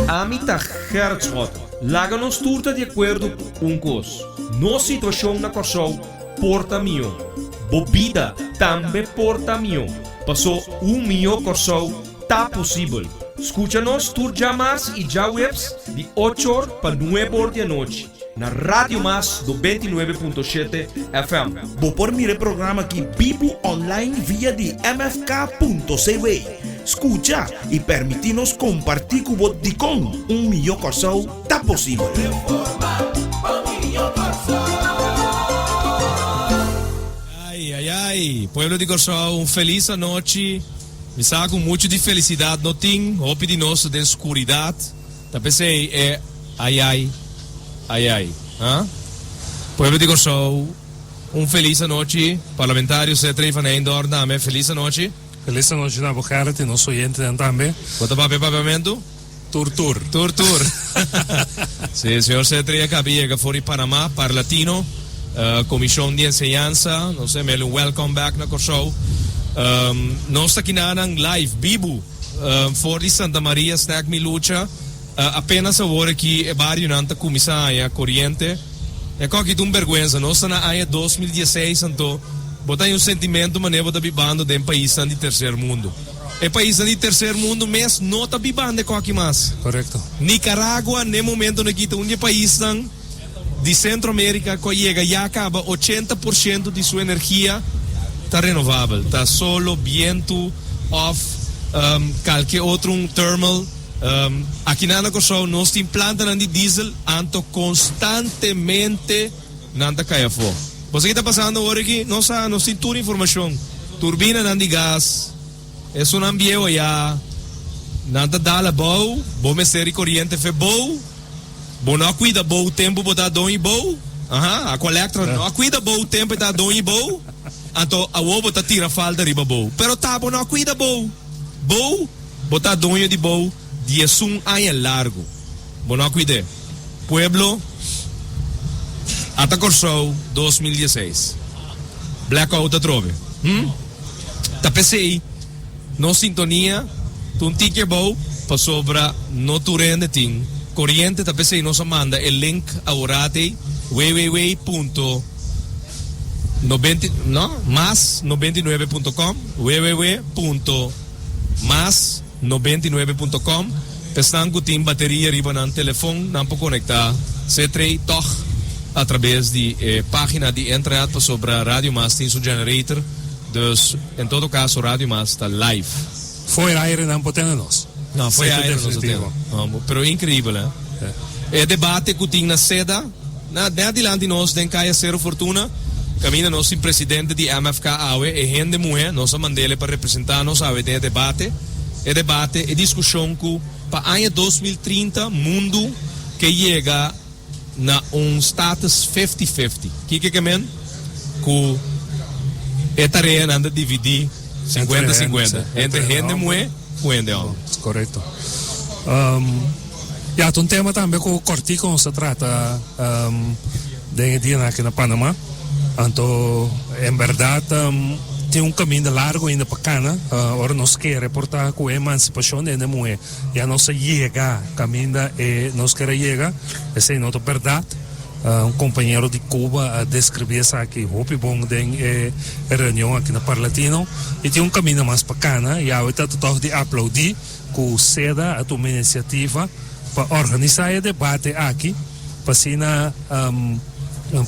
Ami ta Gerrit Schotten. Laga nos tur ta di akuerdo ku un kos, nos situashon na Kòrsou por ta mihó. Bo bida tambe por ta mihó, pasó un mihó Kòrsou ta posibel. Skucha nos tur djamars i djaweps di ocho or pa nuebe or di anochi na Radio Mas 99.7 FM. Bo por mira e programa aki bibu online via di mfk.cw. Skucha i permití nos kompartí ku bo dikon un mihó Kòrsou ta posibel. Ai, ai, ai, pueblo di Kòrsou, un felis anochi. Mi sa ku muchu di felisidat no tin, hopi di nos ta den skuridat. Ta p'esei e ai ai, ai ai, ha? Pueblo di Kòrsou, un felis anochi. Parlamentario Cetrey van Heyndorn tambe, felis anochi. Felis anochi na bo Gerrit i nos oyentenan tambe. Bo ta papia papiamentu? Tur tur. Tur tur. Sí, señor Cetrey a caba yega for di Panama, Parlatino, Comisión di Enseñansa, nos a mele un welcome back na Kòrsou. Nos ta kinanan live, bibu, for di Santa Maria, Snack Mi Lucha. Apenas awor aki e barionan ta cuminsa haña coriente. E koki ta un berguensa. Nos ta na aña 2016, anto bo ta haña un sentimento manera bo ta bibando den paisnan di tercer mundo. E paisnan di tercer mundo mes no ta bibando e koki mas. Korekto. Nicaragua n'e momentonan aki ta un di e paisnan di Centro America ku a yega ya kaba 80% di su energia ta renovabel, ta solo, bientu òf kalke otro un thermal. Akinan na Kòrsou nos tin plantanan di diesel anto konstantemente nan ta kai afó. Bo sa ki ta pasando awor aki? Nos sa, nos tin tur informashon. Turbinanan di gas, esunnan bieu ayá, nan ta dal abou, bo mester di koriente fe bou, bo no a kuida bou tempu bo ta doñi bou, aha, Aqualectra no a kuida bou tempu e ta doñi bou, anto awor bo ta tira falta riba bou. Pero ta bo no a kuida bou, bou, bo ta doño di bou diesun aña largu. Bo no a cuid'é. Pueblo ata Corsou 2016. Blackout atrobe. Hm? Ta p'esey nos sintonia ta un tiki abou pasobra no tur hende tin coriente. Ta p'esey nos a manda e link aworat ey www punto nobenta no mas 99 punto com www punto mas 99 punto com, P'esnan ku tin bateria riba nan telefon nan por konektá C-Trey tòg atrabes di e página di internet pasobra Radio Mas tin su generator, dus en todo kaso Radio Mas ta live. Fo'i aire nan por tene nos. No, fo'i aire nos ta tene. Pero inkreibel eh. E debate ku tin na seda. Na net dilanti nos den Kaya Cerro Fortuna, kaminda nos tin presidente di MFK awe, e hende muhe, nos a mand'ele pa representá nos awe den e debate, e debate, e diskushon ku pa aña 2030 mundu ke yega na un status fifty fifty. Kiko ke men? Ku e tareanan ta dividí sinkuenta sinkuenta entre hende muhe ku hende hòmber. Korekto. Ya, ta un tema tambe ku kòrtiku nos ta trata den e dianan aki na Panama. Anto en bèrdat tin un kaminda largu ainda pa kana ora nos kere por ta ku e emansipashon di hende muhé. Ya nos a yega kaminda e nos kere yega, esei no ta bèrdat. Un kompañero di Cuba a deskribí esaki hopi bon den e reunion aki na Parlatino. I tin un kaminda mas pa kana i awe ta tòg di aploudí. Ku seda a tuma inisiativa pa organisá e debate aki pa asina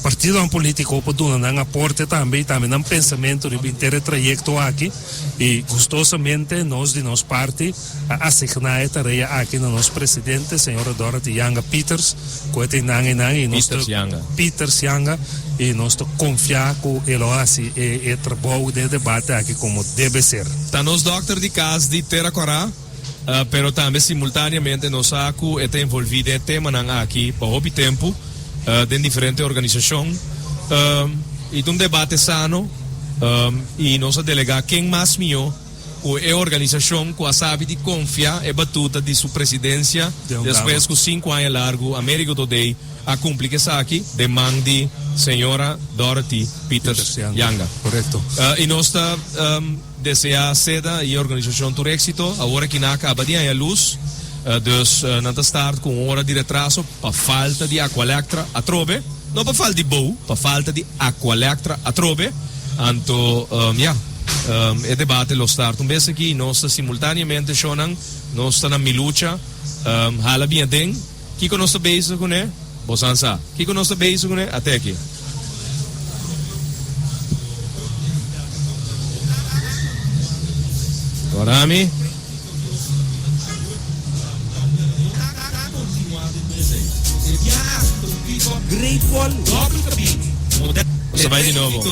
partidonan polítiko por duna nan aporte tambe i tambe nan pensamentu riba henter e trayekto aki i gustosamente nos di nos parti a asigná e tarea aki na nos presidente señora Dorothy Janga Pieters ku e ta einan einan i nos ta Pieters Janga i nos ta konfiá ku e lo hasi e trabou den e debate aki komo debe ser. Ta nos dòkter di kas di Tera Kòrá, pero tambe simultaneamente nos sa ku e ta envolví den e temanan aki pa hopi tempu den diferente organisashon. I ta un debate sano i nos a delegá ken mas mihó ku e organisashon ku a sabi di konfia e batuta di su presidensia despues ku sinku aña largu Amerigo Todey a kumpli ku esaki den man di señora Dorothy Pieters Janga. I nos ta deseá seda i e organisashon tur éksito. Awor aki nan a kaba di haña lus. Dus nan ta start ku un ora di retraso pa falta di Aqualectra atrobe. No pa falta di bou, pa falta di Aqualectra atrobe. Anto ya, e debate lo start un bes aki. Nos ta simultaneamente shownan, nos ta na Milucha, hala bin aden. Kiko nos ta bezig kuné? Bosan sa. Kiko nos ta bezig kuné? Ate aki. Ora mi. Nos ta bai di nobo.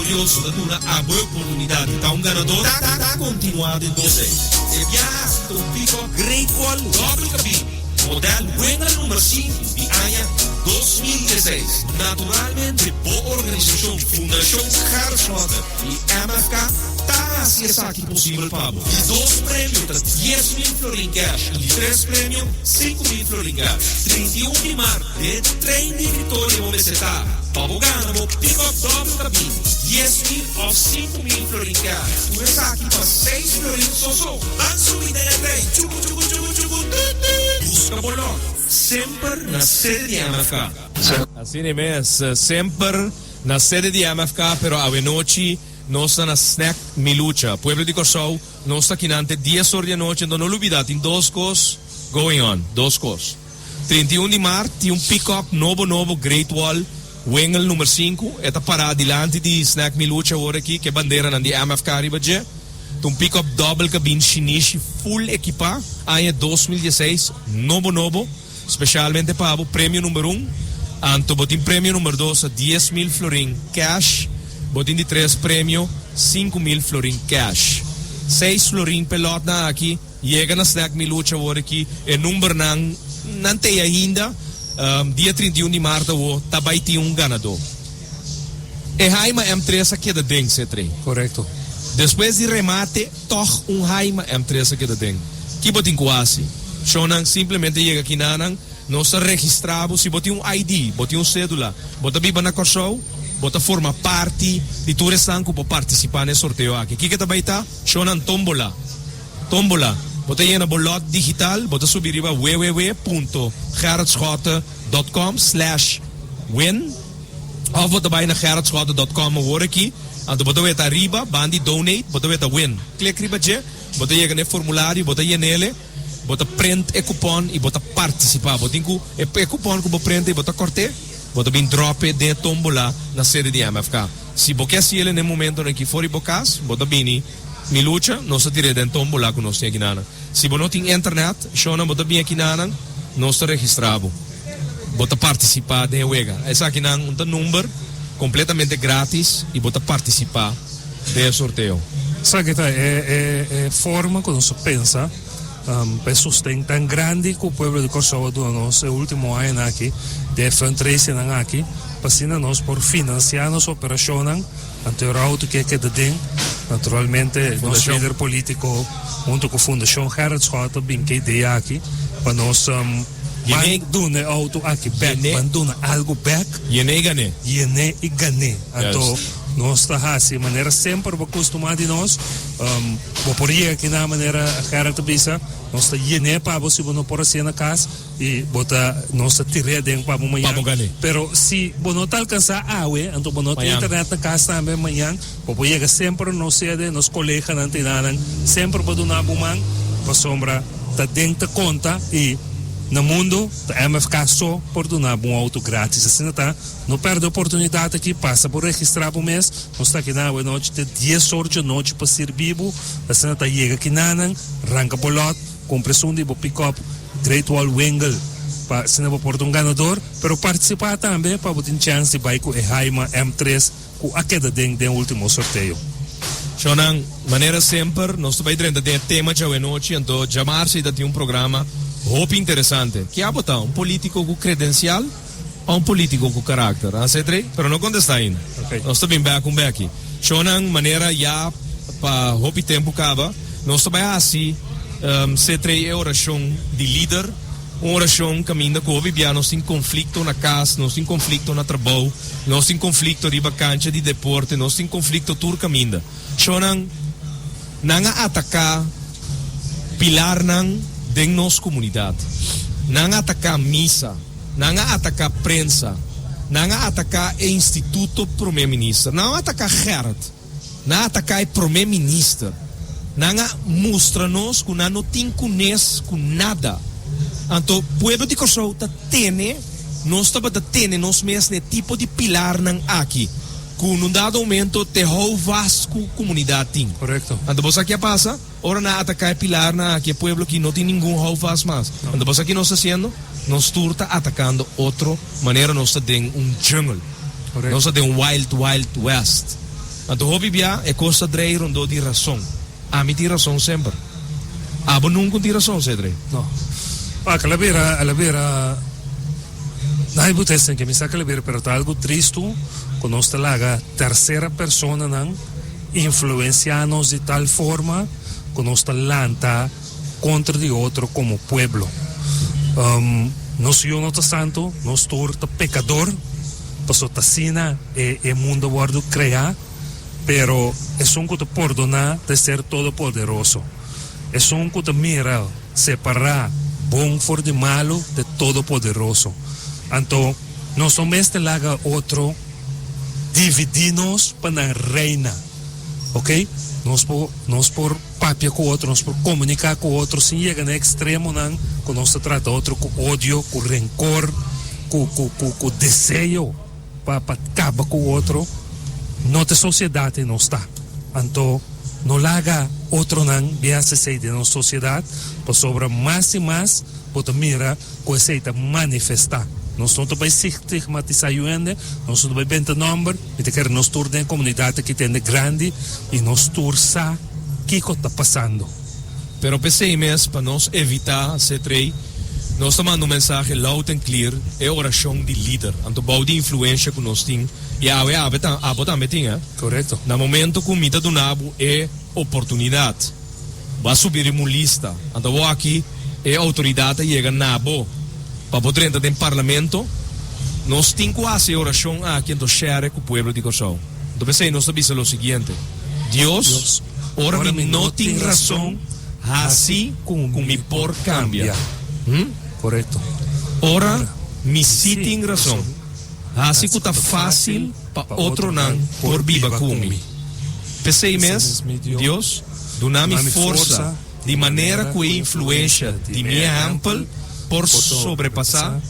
Model Wengel number sinku di aña 2016. Naturalmente bo organisashon Fundashon Gerrit Schotte i MFK ta hasi esaki posibel pa bo. Di dos premio ta 10,000 florin cash i di tres premio 5,000 florin cash. 31 di mart den Trein di Victoria bo mester ta pa bo gana bo pick-up dòbel kabin, 10,000 òf 5,000 florin cash. Tur esaki pa seis florin so so. Ban subi den e trein chuku chuku chuku chuku tut tut. Buska bo lòt semper na sede di MFK. Asina mes, semper na sede di MFK, pero awenochi nos ta na Snack Mi Lucha. Pueblo di Kòrsou, nos ta kinan te dies or di anochi, enton no lubida, tin dos kos going on, dos kos. 31 di mart tin un pick-up nobo nobo Great Wall Wengel number sinku, e ta pará dilanti di Snack Mi Lucha awor aki, ku e banderanan di MFK riba dje. Ta un pick-up dòbel kabin shinishi full ekipá, aña 2016, nobo nobo. Specialmente pa bo premio number un, anto bo tin premio number dos a 10,000 florin cash, bo tin di tres premio 5,000 florin cash. Seis florin p'e lotnan aki, yega na Snack Mi Lucha awor aki, e numbernan nan t'ey ainda, dia 31 di maart awo ta bay tin un ganador. E Haima M3 a keda den, C-Train. Correcto. Despues di remate. Tog un Haima M3 a keda den. Ki bo tin ku hasi? Shownan simplemente yega kinanan, nos ta registra bo si bo tin un ID, bo tin un sedula, bo ta biba na Kòrsou, bo ta forma parti di tur esnan ku por partisipá na e sorteo aki. Kiko ta bai ta? Shownan tómbola. Tómbola. Bo ta yena bo lòt digital, bo ta subi riba www punto gerritschotte dot com slash win. Of bo ta bai na gerritschotte dot com awor aki, anto bo ta weta ariba, ban di donate, bo ta weta win. Klik riba dje, bo ta yega na e formulario, bo ta yenele, bo ta print e kupon i bo ta partisipá. Bo tin ku e e kupon ku bo print ei bo ta kòrt'é, bo ta bin dròp'é den e tómbola na sede di MFK. Si bo ke hasiel na e momentonan aki for di bo kas, bo ta bini Mi Lucha, nos ta tir'é den tómbola ku nos tin akinanan. Si bo no tin internet, shownan bo ta bin akinanan, nos ta registrá bo. Bo ta partisipá den e wega. Esakinan un ta number kompletamente gratis i bo ta partisipá den e sorteo. Esaki ta e e forma ku nos a pensa pa e sosten tan grandi ku pueblo di Kòrsou a duna nos e último añanan aki den e fundraisingnan aki pa asina nos por finansiá nos operashonnan. Anto e routo ke keda den, naturalmente nos lider politico hunto cu Fundacion Gerrit Schotte bin ke idea aki pa nos ban duna e auto aki bek, ban duna algo bek. Yene y gane. Yene y gane. Anto nos ta haci manera semper bo costuma di nos, bo por yega aki na manera Gerrit a bisa, nos ta yene pa bo si bo no por haci'e na cas. I bo ta, nos ta tir'é aden pa bo mañan. Pa bo gané. Pero si bo no ta alkansá awe, anto bo no tin internet na kas tambe mañan, bo por yega semper nos sede, nos koleganan ta inanan, semper bo duna bo man, pasobra ta den ta konta i na mundu ta MFK so por duna bo un outo gratis. Asina ta, no pèrdè oportunidat aki, pasa bo registrá bo mes, nos ta akinan awe nochi te dies or djanochi pa sirbi bo, asina ta yega akinanan, ranka bo lòt. Cumpra esun di bo pick-up Great Wall Wingle pa asina bo por ta un ganador, pero participa tambe pa bo tin chance di bay cu e Haima M3 cu a keda den den ultimo sorteo. Shownan, manera semper nos ta bay drenta den e tema djawe nochi, anto djamarsa y ta tin un programa hopi interesante. Ke abo ta? Un politico cu credencial o un politico cu karakter? Ha Cedric? Pero no contesta ainda. Nos ta bin bek un beki. Shownan, manera ya pa hopi tempo caba, nos ta bay haci C3 e oracion di lider, un oracion caminda cu hopi bia nos tin conflicto na cas, nos tin conflicto na trabou, nos tin conflicto riba cancha di deporte, nos tin conflicto tur caminda. Shownan, nan a ataca pilarnan. den nos komunidat. Nan a ataká misa, nan a ataká prensa, nan a ataká e instituto Prome Minister, nan a ataká Gerrit, nan a ataká e Prome Minister. Nan a mustra nos ku nan no tin kunes ku nada. Anto pueblo di Kòrsou ta tene, nos tabata tene nos mes na e tipo di pilarnan aki ku un dado momento te hou vast ku komunidat tin. Korekto. Anto bo sa ki a pasa? Ora nan a ataká e pilarnan aki, e pueblo aki no tin ningun houvast mas. Anto bo sa ki nos ta hasiendo? Nos tur ta atakando otro manera nos ta den un jungle. Nos ta den un wild, wild west. Anto hopi bia e kos ta drei rondó di rason. Ami tin rason semper. Abo nunca tin rason, Cedrey. No. Wak, el a bira, el a bira, nan e buta esei ke mi sa ke el a bira, pero ta algu tristu ku nos ta laga tersera personanan influencia nos di tal forma cu nos ta lanta contra di otro como pueblo. Nos yu no ta santo, nos tur ta pecador, pasobra ta asina e mundo a wordo crea, pero esun cu ta pordona ta e ser todopoderoso. Esun cu ta mira separa bon for di malo ta e todopoderoso. Anto nos no mester laga otro. Dividí nos pa nan reina. Ok? Nos por, nos por papia ku otro, nos por komuniká ku otro sin yega na e ekstremonan ku nos ta trata otro ku odio, ku renkor, ku, ku, ku, ku deseo pa, pa kaba ku otro. No ta e sosiedat ei nos ta. Anto, no laga otronan bin hasi esei den nos sosiedat, pasobra mas i mas bo ta mira ku esei ta manifestá. Nos no ta bai stigmatisá yu hende, nos no ta bai benta nòmber, mi ta kere nos tur den e komunidat aki ta hende grandi i nos tur sa kiko ta pasando. Pero p'esei mes, pa nos evitá setrei, nos ta manda un mensahe loud and clear, e orashon di lider, anto bou di influensha ku nos tin, i awe awe ta, abo tambe tin, eh. Korekto. Na momento ku mi ta duna bo e oportunidat. Bo a subi riba un lista. Anto bo aki e outoridat a yega na bo pa bo drenta den parlamento. Nos tin ku hasi e orashon aki anto share ku pueblo di Kòrsou. Anto p'esei nos ta bisa lo siguiente, Dios, ora mi no tin rason, hasi ku mi por kambia. Korekto. Ora mi si tin rason. Hasi ku ta fásil pa otronan por biba ku mi. P'esei mes, Dios, duna mi forsa di manera ku e influensha di mi ehèmpel por sobrepasá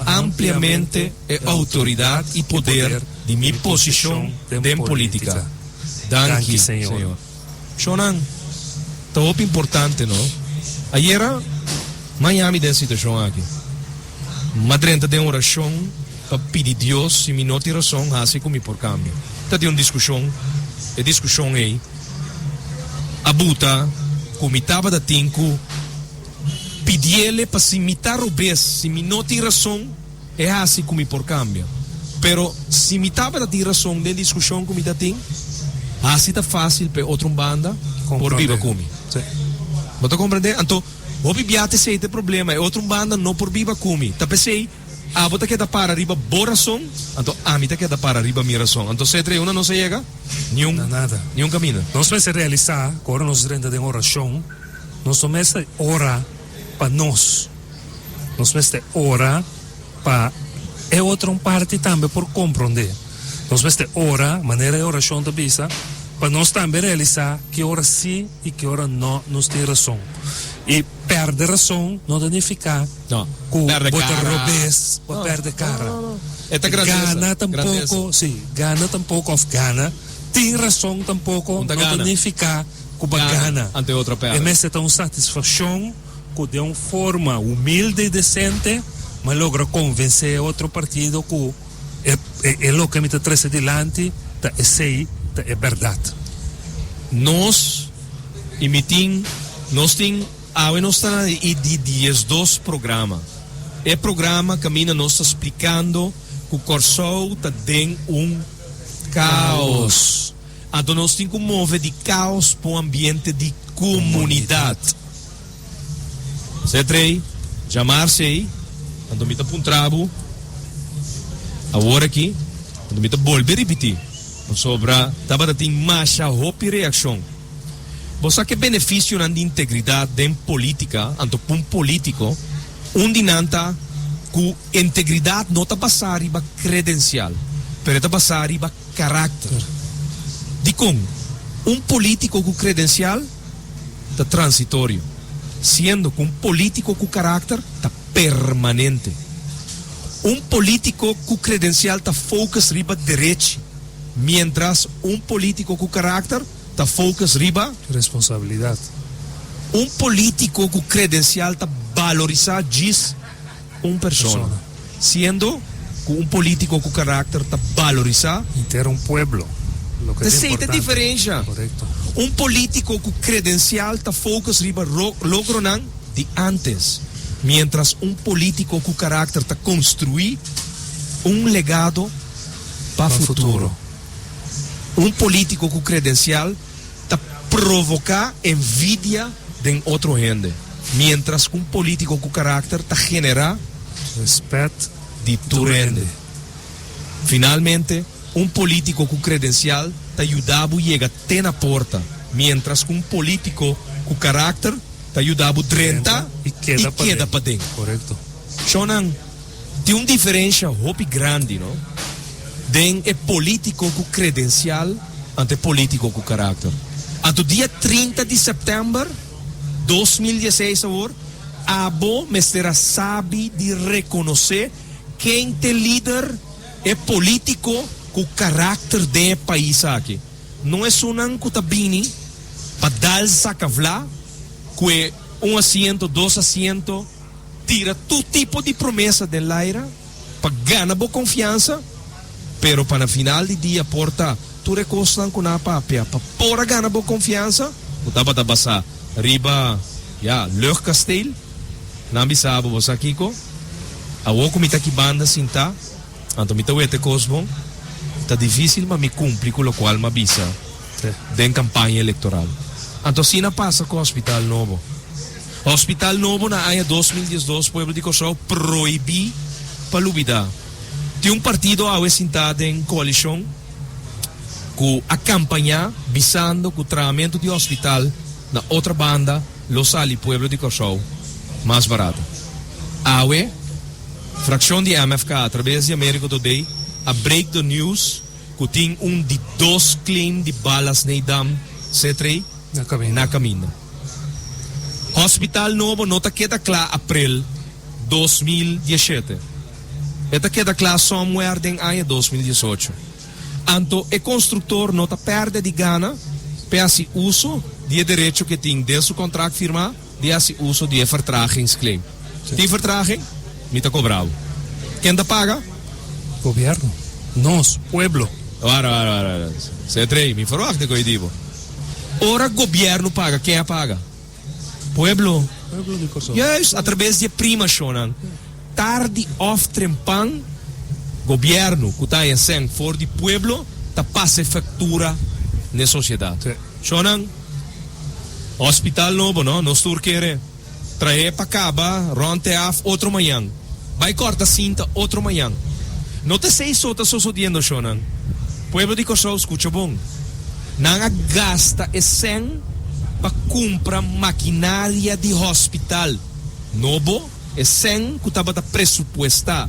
ampliamente e outoridat i poder di mi posishon den polítika. Danki, Señor. Shonnan, ta hopi importante, no? Ayera, Miami den situashon aki. M'a drenta den orashon pa pidi Dios si mi no tin rason hasi ku mi por kambia. Ta tin un diskushon, e diskushon ei a buta ku mi tabata tin ku pidiele pa si mi ta robes, si mi no tin rason, e hasi ku mi por kambia. Pero si mi tabata tin rason den diskushon ku mi ta tin, hasi ta fásil pa e otro banda por biba ku mi. Bo ta komprendé? Anto. Hopi bia ta esei ta e problema, e otro un banda no por biba ku mi. Ta p'esei abo ta keda para riba bo rason, anto ami ta keda para riba mi rason. Anto setre unda nos a yega? Niun, Na nada. niun kaminda. Nos mester realisá ku ora nos drenta den orashon, nos no mester ora pa nos. Nos mester ora pa e otro un parti tambe por komprondé. Nos mester ora, manera e orashon ta bisa, pa nos tambe realisá ki ora sí i ki ora no nos tin rason. I pèrdè rason no ta nifiká ku bo ta robes, bo a pèrdè kara. Gana tampoko, sí, gana tampoko òf gana, tin rason tampoko no ta nifiká ku bo a gana. E mester ta un satisfakshon ku den un forma humilde i desente mi a logra konvensé e otro partido ku E loke mi ta trese dilanti ta esei ta e bèrdat. Nos i mi tin, nos tin, awe nos ta na e di diesdos programa. E programa kaminda nos ta splikando ku Kòrsou ta den un kaos. Anto nos tin ku move di kaos pa un ambiente di komunidat. Setrei, djamarse ei, anto mi ta puntra bo awor aki, anto mi ta bolbe ripití, pasobra tabata tin masha hopi reakshon. Bo sa ku e benefisionan di integridat den polítika, anto pa un polítiko, un di nan ta ku integridat no ta basá riba kredensial, pero e ta basá riba karakter. Dikon? Un polítiko ku kredensial ta transitorio, siendo ku un polítiko ku karakter ta permanente. Un polítiko ku kredensial ta focus riba derechi, miéntras un polítiko ku karakter ta focus riba. Responsabilidat. Un polítiko ku kredensial ta balorisá djis un persona, siendo ku un polítiko ku karakter ta balorisá. Henter un pueblo, loke ta Esei ta importante. diferensha. Korekto. Un polítiko ku kredensial ta focus riba logronan di ántes, miéntras un polítiko ku karakter ta konstruí un legado pa Pa futuro. futuro. Un polítiko ku kredensial ta provoká envidia den otro hende, miéntras ku un polítiko ku karakter ta generá Rèspèt di tur hende. Finalmente, un polítiko ku kredensial ta yuda bo yega te na porta, miéntras ku un polítiko ku karakter ta yuda bo drenta i i keda paden. Korekto. Shonnan, Tin un diferensha hopi grandi no den e politico cu credencial ante e politico cu caracter. Anto dia 30 di september 2016 awor abo mester a sabi di reconoce ken t'e lider, e politico cu caracter den e pais aki. No esunnan cu ta bini pa dal saca vla cu e un asiento, dos asiento. Tira tur tipo di promesa den laira pa gana bo konfiansa, pero pa na final di dia por ta tur e kosnan ku nan a papia pa por a gana bo konfiansa, ku tabata basá riba, ya, luchtkasteel. Nan bisa bo, Bo sa kiko? Awor ku mi ta aki banda sintá, anto mi ta weta e kos bon. Ta difísil pa mi kumpli ku lokual mi a bisa den kampaña elektoral. Anto asina pasa ku hospital nobo. Hospital nobo na aña 2012 pueblo di Kòrsou prohibí pa lubidá. Tin un partido awe sintá den koalishon ku a kampañá bisando ku trahamentu di hospital na otra banda lo sali pueblo di Kòrsou mas barato. Awe frakshon di MFK atrabes di Americo Today a break the news ku tin un di dos claim di balas Neidam C3 Na kaminda. na kaminda. Hospital nobo no ta keda kla aprel 2017. E ta keda kla somewhere den aña 2018. Anto e konstruktor no ta pèrdè di gana p'e hasi uso di e derecho ku e tin den su kontrakt firmá di hasi uso di e vertragingsclaim. Tin vertraging? Mi ta kobra bo. Ken ta paga? Gobierno. Nos, pueblo. Wara, wara, wara, wara. C3, mi verwacht e koe di bo. Ora gobierno paga, ken a paga? Pueblo. Pueblo di Kòrsou. Juist, atrabes di e primashonnan. Tardi òf trempan, gobierno ku ta haña sèn for di pueblo ta pasa e faktura n'e sosiedat. Sí. Shonnan, hospital nobo, no? Nos tur kere trahe pa kaba rònt e af otro mañan. Bai kòrta sinta otro mañan. No ta esei so ta sosodiendo, shonnan. Pueblo di Kòrsou, skucha bon. Nan a gasta e sèn pa kumpra makinaria di hospital nobo, e sèn ku tabata presupuestá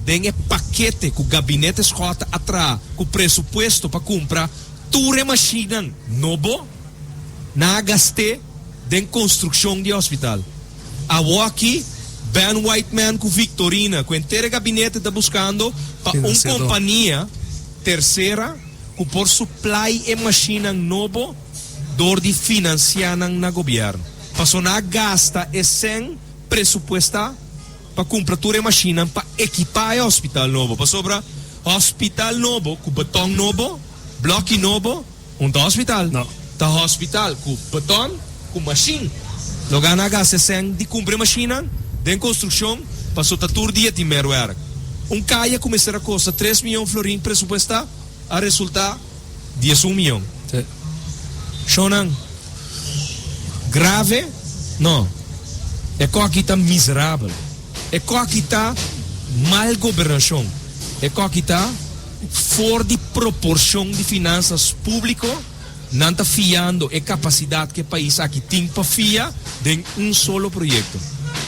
den e pakete ku Gabinete Schotte a traha ku presupuesto pa kumpra tur e mashinnan nobo, nan a gast'é den konstrukshon di e hospital. Awoki, Ben Whiteman ku Victorina ku henter e gabinete ta buskando pa un Finansiadó. kompania tersera ku por suplai e mashinnan nobo dor di finansiá nan na gobièrnu. Paso nan a gasta e sèn presupuestá pa kumpra tur e mashinnan pa ekipá e hospital nobo. Pasobra hospital nobo ku beton nobo, blòki nobo, Un ta hospital? No. Ta hospital ku beton, ku mashin. Lo gana a gasta e sèn di kumpra e mashinnan den konstrukshon paso ta tur dia tin merwerk. Un kaya ku mester a kosta tres miyon florin presupuestá a resultá 11 miyon. Sí. Shownan grave? No. E kòki ta miserabel. E kòki ta mal gobernashon. E kòki ta for di proporshon di finansas públiko. Nan ta fiando e kapasidat ku e pais aki tin pa fia den un solo proyekto.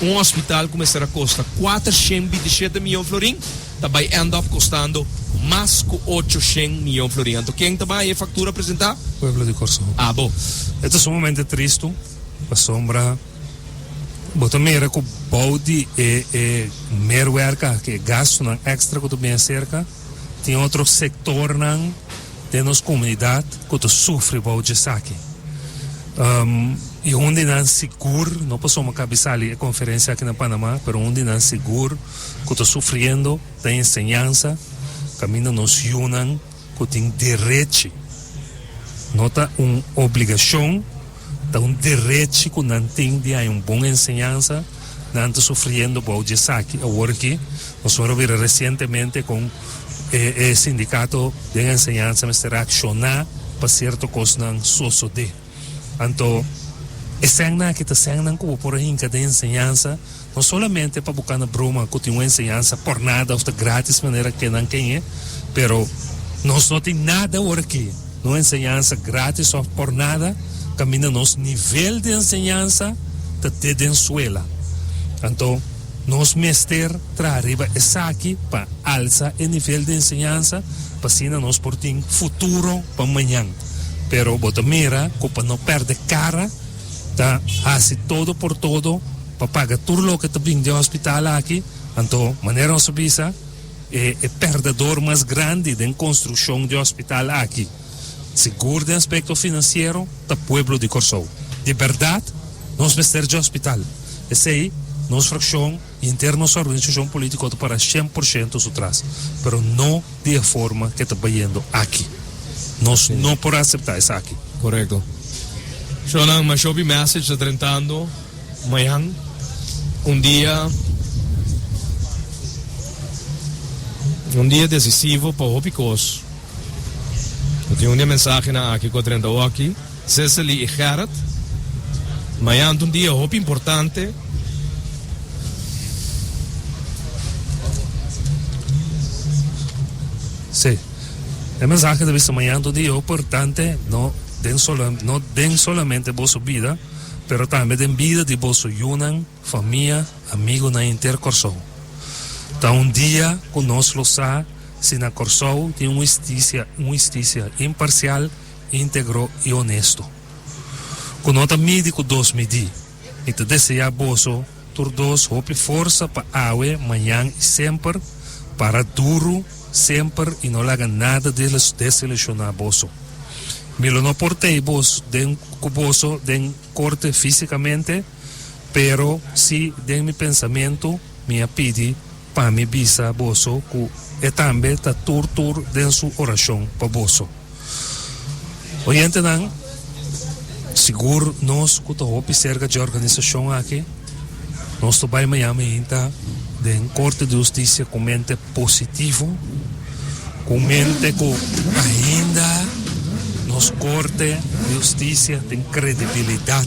Un hospital ku mester a kosta 427 mion florin ta bai end up kostando mas ku 800 mion florin. Anto ken ta bai e faktura presentá? Pueblo di Kòrsou. Abo. E ta sumamente tristu pasobra bo ta mira ku bou di e e meerwerk aki, e gastunan èkstra ku ta bini aserka, tin otro sektornan den nos komunidat ku ta sufri bou djesaki. I un di nan sigur, no pasobra mi a kabi sali e konferensia aki na Panama, pero un di nan sigur ku ta sufriendo ta enseñansa kaminda nos yunan ku tin derechi, no ta un obligashon, ta un derechi ku nan tin di haña un bon enseñansa, nan ta sufriendo bou djesaki awor aki. Nos a mira resientemente kon e sindikato den enseñansa mester reakshoná pa sierto kosnan sosodé. Anto e sènnan aki ta sènnan ku bo por a hinka den enseñansa, no solamente pa bo kana broma ku tin un enseñansa por nada òf ta grátis manera ke nan ken'e, pero nos no tin nada awor aki, no enseñansa grátis òf por nada, kaminda nos nivel di enseñansa ta te den suela. Anto nos mester traha riba esaki pa alsa e nivel di enseñansa pa asina nos por tin futuro pa mañan. Pero bo ta mira ku pa no pèrdè kara ta hasi todo por todo pa paga tur loke ta bin den hospital aki. Anto manera nos a bisa e e pèrdèdor mas grandi den konstrukshon di hospital aki, sigur den aspekto finansiero, ta pueblo di Kòrsou. Di bèrdat nos mester dje hospital. Esei nos frakshon i henter nos organisashon polítiko ta para 100% su tras, pero no di e forma ke ta bayendo aki. Nos no por aseptá esaki. Korekto. Shownan, masha hopi message ta drentando mañan. Un dia, un dia desisivo pa hopi kos. Bo tin un di e mensahenan aki ku a drenta oki, Cecily i Gerrit. Mañan ta un dia hopi importante. Sí. E mensahe ta bisa mañan ta un dia hopi importante, no den sola, no den solamente boso bida, pero tambe den bida di boso yunan, famia, amigunan henter Kòrsou. Ta un dia ku nos lo sa si na Kòrsou tin un hustisia, un hustisia imparsial, íntegro i honesto. Ku no ta midi ku dos midí. Mi ta deseá boso tur dos hopi forsa pa awe, mañan i semper para duru semper i no laga nada desilushoná boso. Mi lo no por tei bos den ku boso den korte físikamente, pero sí den mi pensamentu mi a pidi pa mi bisa boso ku e tambe ta tur tur den su orashon pa boso. Oyentenan, sigur nos ku ta hopi serka dje organisashon aki, nos ta bai mañana mainta den Korte di Hustisia ku mente positivo, ku mente ku ainda nos Korte di Hustisia tin kredibilidat,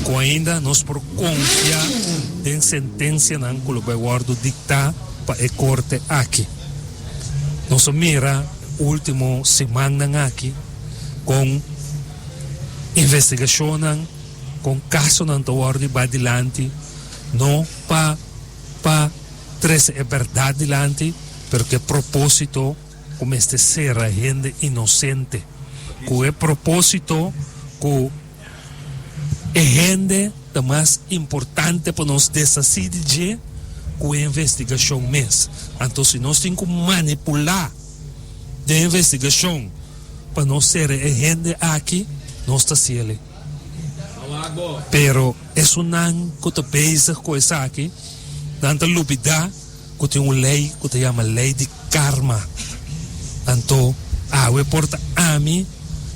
ku ainda nos por konfia den sentensianan ku lo bai wòrdu diktá pa e korte aki. Nos a mira ultimo simannan aki kon investigashonnan, kon kasonan ta wòrdu bai dilanti, no pa pa trese e bèrdat dilanti, pero ku e propósito ku mester sera hende inosente, ku e propósito ku E hende ta mas importante pa nos deshasí di dje ku e investigashon mes. Anto si nos tin ku manipulá den investigashon pa nos sera e hende aki, nos ta hasiel. Pero esunnan ku ta bezig ku esaki, nan ta lubidá ku tin un lei ku ta yama lei di karma. Anto awe por ta ami,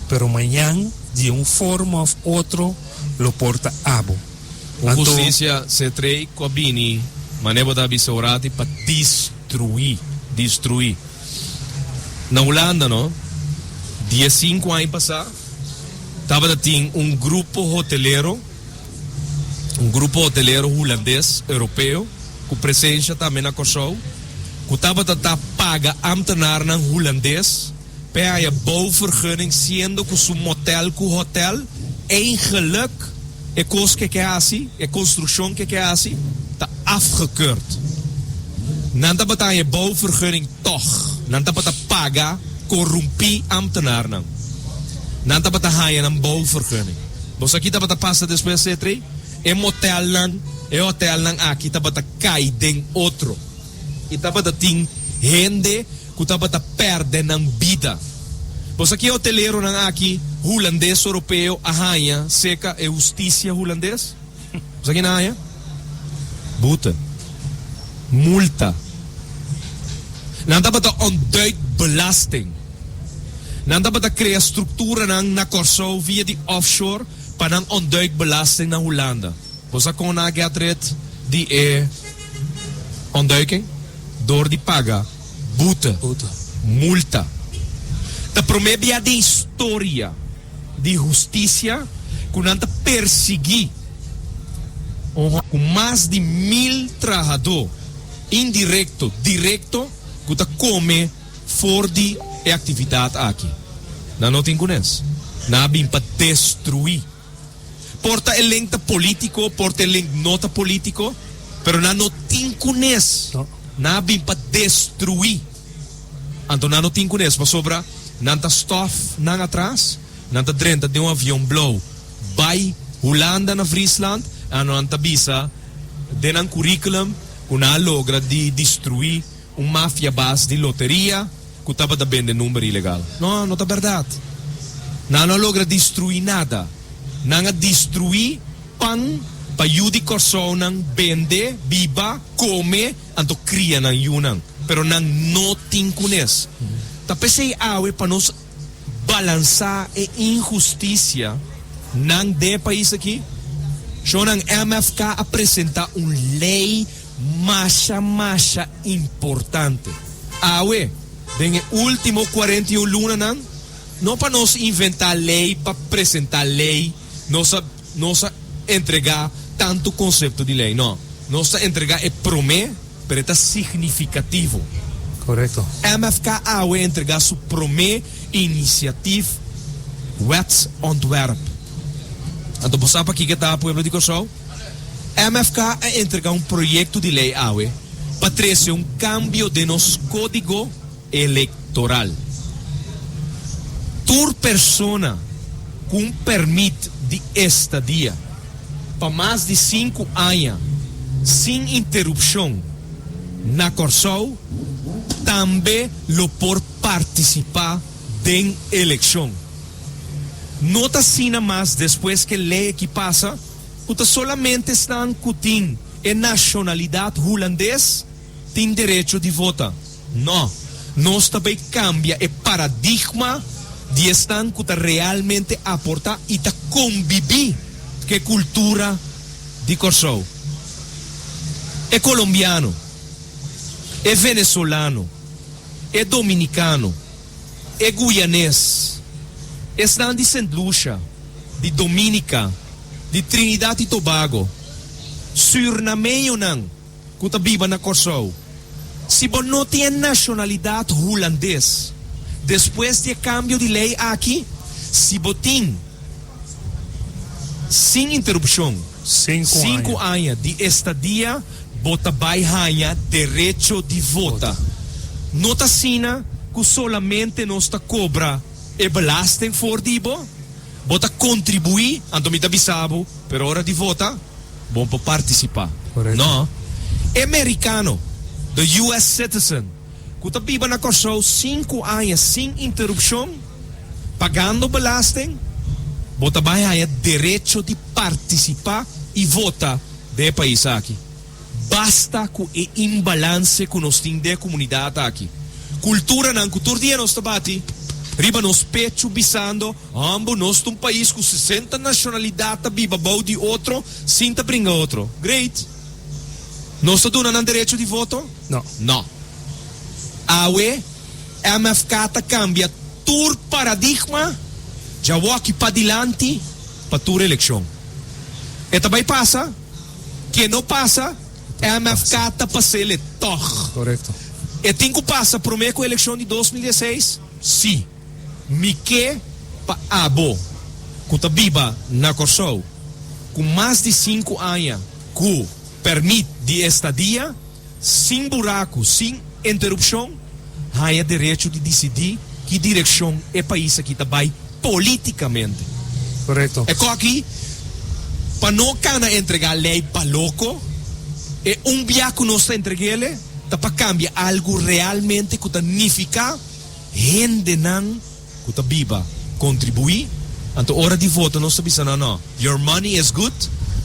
pero mañan di un forma of otro lo por ta abo. Un Anto. hustisia se trei ku a bini manera bo ta bisa orati pa destruí, destruí. Na Hulanda no, diesinku aña pasá tabata tin un grupo hotelero, un grupo hotelero hulandes, europeo, ku presensha tambe na Kòrsou, ku tabata ta paga ámtenarnan hulandes. P'e haya bouwvergunning siendo ku su motel ku hotel eigenlijk e kos ke ke hasi, e konstrukshon ke ke hasi ta afgekeurd. Nan tabata haña e bouwvergunning tòg. Nan tabata paga korumpí ambtenaarnan. Nan tabata haña nan bouwvergunning. Bo sa ki tabata pasa despues Cetri? E motelnan, e hotelnan aki tabata kai den otro. I tabata tin hende ku tabata pèrdè nan bida. Bo sa ki e hoteleronan aki hulandes oropeo a haña seka e hustisia hulandes? Bo sa ki nan a haña? Boete. Multa. Nan tabata ontduik belasting. Nan tabata krea strukturanan na Kòrsou via di offshore pa nan ontduik belasting na Hulanda. Bo sa kon nan a get rid di e ontduiking? Dor di paga boete, multa. Ta prome bia den historia di hustisia ku nan ta persigi un ku mas di mil trahadó indirekto, direkto ku ta kome for di e aktividat aki. Nan no tin kunes. Nan a bin pa destruí. Por ta e link ta politico, por ta e link no ta politico, pero nan no tin cunes. Nan a bin pa destrui. Anto nan no tin cunes pasobra nan ta stof nan atras, nan ta drenta den un avion blauw bay Hulanda na Friesland, anto nan ta bisa den nan curriculum cu nan a logra di destrui un mafia bas di loteria. Ku tabata bende number ilegal. No, no ta bèrdat. Nan no a logra destruí nada. Nan a destruí pan pa yu di Kòrsounan bende, biba, kome, anto kria nan yunan. Pero nan no tin kunes. Ta p'esei awe pa nos balansá e inhustisia nan den e pais aki, shownan MFK a presentá un lei masha masha importante. Awe, den e ultimo 41 lunanan, no pa nos inventá lei pa presentá lei, nos a nos a entregá tantu konsepto di lei, no. Nos ta entregá e promé, pero e ta signifikativo. Korekto. MFK awe entregá su promé inisiatif wetsontwerp. Anto bo sa pakiko e ta, pueblo di Kòrsou? MFK a entrega un proyecto di ley awe pa trece un cambio den nos codigo electoral. Tur persona cu un permit di estadia pa mas di sinku aña sin interupcion na Corsou tambe lo por participa den eleccion. No ta asina mas despues cu e ley aki pasa ku ta solamente esnan ku tin e nashonalidat hulandes tin derecho di vota. No, nos ta bay kambia e paradigma di esnan ku ta realmente aporta i ta kombibí ku e kultura di Kòrsou. E kolombiano, e venezolano, e dominikano, e guyanes, esnan di Sint Lucia, di Dominica, di Trinidad y Tobago, Surnameñonan ku ta biba na Kòrsou. Si bo no tin e nashonalidat hulandes, despues di e kambio di lei aki, si bo tin, sin interupshon, sinku aña di estadia, bo ta bai haña derecho di vota. No ta asina ku solamente nos ta kobra e belasting for di bo, bo ta kontribuí, anto mi ta bisa bo, pero ora di vota, bo por partisipá. No. E merikano, the US citizen, ku ta biba na Kòrsou sinku aña sin interupshon, pagando belasting, bo ta bai haña derecho di partisipá i vota den e pais aki. Basta ku e imbalanse ku nos tin den e komunidat aki. Kulturanan ku tur dia nos ta bati riba nos pechu bisando, Hombo, nos ta un pais ku sesenta nashonalidat ta biba bou di otro sin ta bringa otro. Great! Nos ta duna nan derecho di voto? No. No. Awe MFK ta kambia tur paradigma djawoki padilanti pa tur elekshon. E ta bai pasa? Ke no pasa, MFK ta pas'ele tòg. Korekto. E tin ku pasa promé ku elekshon di 2016? Sí. Mi ke pa abo ku ta biba na Kòrsou ku mas di sinku aña ku pèrmit di estadia sin buraku, sin interupshon, haña derecho di disidí ki direkshon e pais aki ta bai polítikamente. Korekto. E koki pa no kana entregá lei pa loko, e un bia ku nos ta entreg'ele ta pa kambia algu realmente ku ta nifiká hendenan ku ta biba kontribuí. Anto ora di vota nos ta bisa nan no, your money is good,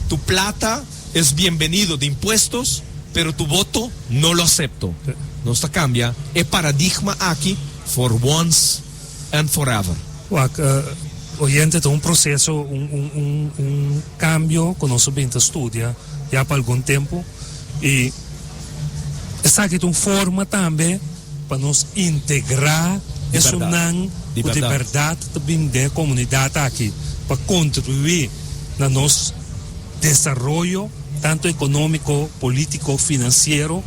tu plata es bienvenido de impuestos, pero tu voto no lo acepto. Nos ta kambia e paradigma aki for once and forever. Wak, oyente, ta un proseso, un, un, un, un kambio ku nos a bin ta studia ya pa algun tempu i esaki ta un forma tambe pa nos integrá esunnan ku di bèrdat ta bin den e komunidat aki pa kontribuí na nos desaroyo tantu ekonómiko, polítiko, finansiero,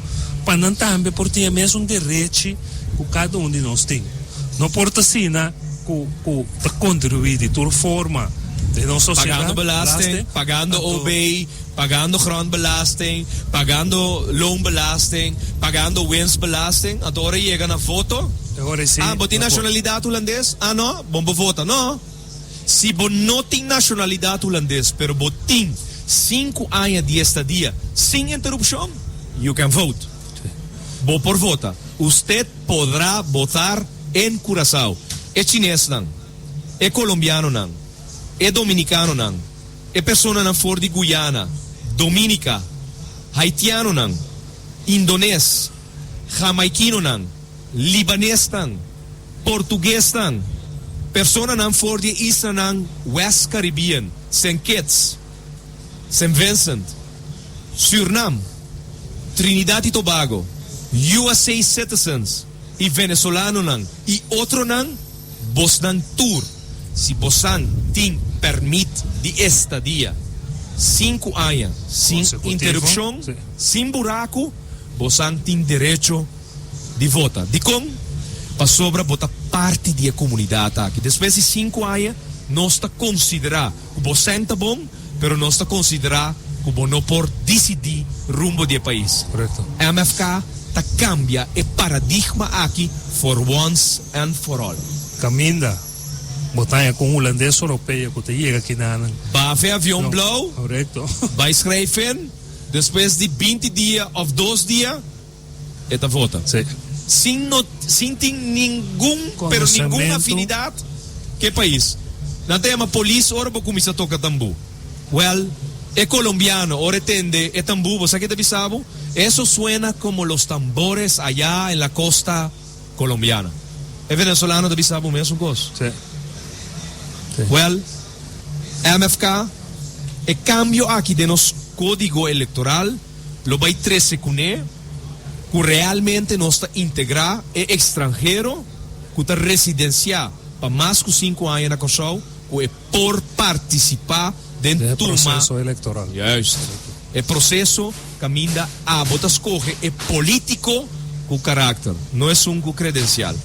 pa nan tambe por tin e mesun derechi ku kada un di nos tin. No por ta asina ku ku ta kontribuí di tur forma den nos sosiedat, Pagando belasting, pagando OB, pagando grondbelasting, pagando loonbelasting, pagando winstbelasting, anto ora yega na voto, ah, bo tin nashonalidat hulandes? Ah no, bon bo vota. No, si bo no tin nashonalidat hulandes pero bo tin sinku aña di estadia sin interupshon, you can vote. Bo por vota. Usted podrá votar en Curaçao. E chinesnan, e colombianonan, e dominicanonan, E personanan for di Guyana, Dominica, Haitianonan, Indones, Jamaikinonan, Libanesnan, Portuguesnan, personanan for di e islanan West Caribbean, Saint Kitts, Saint Vincent, Surnam, Trinidad y Tobago, USA citizens y Venezolanonan y otronan, Bosnan tur, si bosan tin pèrmit di estadia sinku aña sin interupshon, sin buraku, bosan tin derecho di vota. Dikon? Pasobra bo ta parti di e komunidat aki. Despues di sinku aña nos ta konsiderá ku bo sèn ta bon, pero nos ta konsiderá ku bo no por disidí rumbo di e pais. MFK ta kambia e paradigma aki for once and for all. Kaminda bo ta haña ku un hulandes oropeo ku ta yega kinanan. Bafe avion blou, bai schrijf in, despues di binti dia òf dos dia, E ta vota. Sí. Sin no, sin tin ningun, pero ningun afinidad cu e pais. Nan ta yama polis ora bo cuminsa toca tambú. Well, e colombiano ora e tende e tambú, bo sa ke ta bisa bo? Eso suena como los tambores allá en la costa colombiana. E venezolano ta bisa bo mesun cos. Sí. Sí. Well, MFK, e cambio aki den nos codigo electoral, lo bai trese kuné ku realmente nos ta integrá e ekstranhero ku ta residensiá pa mas ku sinku aña na Kòrsou ku e por partisipá den Den e tuma proseso elektoral. Juist. E proseso kaminda abo ta skohe e polítiko ku karakter, no esun ku kredensial.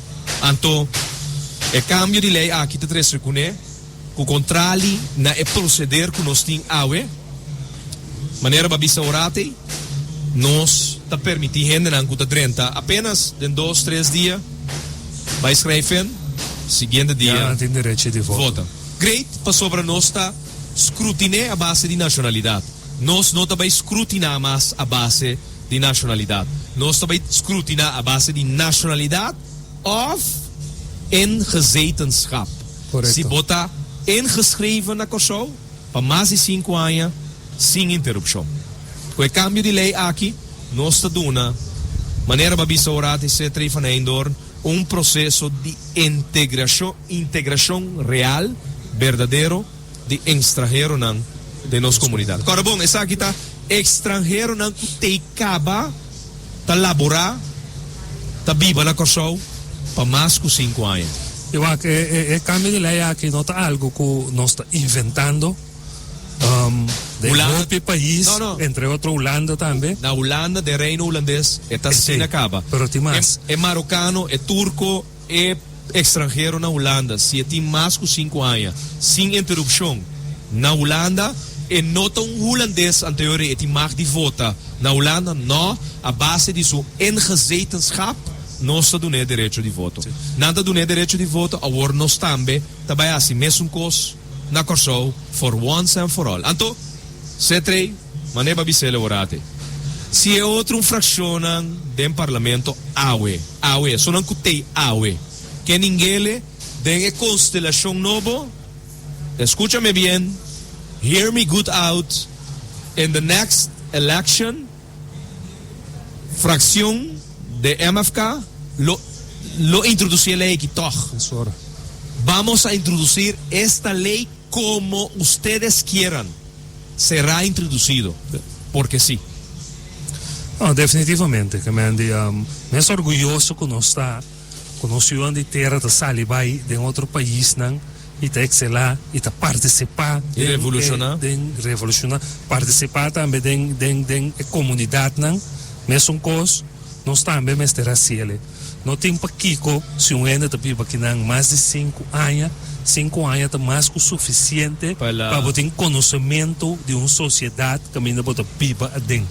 Anto e kambio di lei aki ta trese kuné Ku kontrali na e proseder ku nos tin awe, manera bo a bisa oratei, nos ta permití hendenan ku ta drenta apenas den dos, tres dia bai skrijven, siguiente Ya dia nan tin derechi di vota. vota. Great, pasobra nos ta skrutiné a base di nashonalidat. Nos no ta bai skrutiná mas a base di nashonalidat. Nos ta bai skrutiná a base di nashonalidat òf ingezetenschap. Korekto. Si bo ta ingeschreven na Kòrsou pa mas di sinku aña sin interupshon. Ku e kambio di lei aki nos ta duna, manera bo a bisa ora di Cetri van Heydoorn, un proseso di integrashon, integrashon real, berdadero di enstranheronan den nos komunidat. Kòrda bon, esaki ta ekstranheronan ku tei kaba. ta laborá, ta biba na Kòrsou pa mas ku sinku aña. I wak, e kambio di lei aki no ta algu ku nos ta inventando. Den hopi pais, entre otro Hulanda tambe. Na Hulanda, den Reino Hulandes, e ta asina kaba. Pero tin mas. E marokano, e turko, e. ekstranhero na Hulanda, si e tin mas ku sinku aña sin interupshon na Hulanda, e no ta un hulandes anterior e tin mag di vota na Hulanda, no, a base di su ingezetenschap nos ta dun'é derecho di voto. Nan ta dun'é derecho di voto, awor nos tambe ta bai hasi mesun kos na Kòrsou for once and for all. Anto, Setrey, manera bo a bis'é Leworate, si e otro un frakshonnan den parlamento awe, awe, esunnan ku tei awe, ke ningele den e konstelashon nobo, escuchame bien, hear me good out, in the next election, Fraccion de MFK lo lo introduci e ley aki toch. Vamos a introducir esta ley como ustedes quieran. Será introducido porque si. No, definitivamente, ke men di mes orguyoso ku nos ta ku nos yunan di tera ta sali bai den otro paisnan i ta ekselá i ta partisipá I den revolushoná. e den revolushoná, partisipá tambe den den den e komunidatnan. Mesun kos nos tambe mester hasiel. No tin pakiko si un hende ta biba akinan mas di sinku aña, sinku aña ta mas ku sufisiente Pa el a. pa bo tin konosementu di un sosiedat kaminda bo ta biba aden.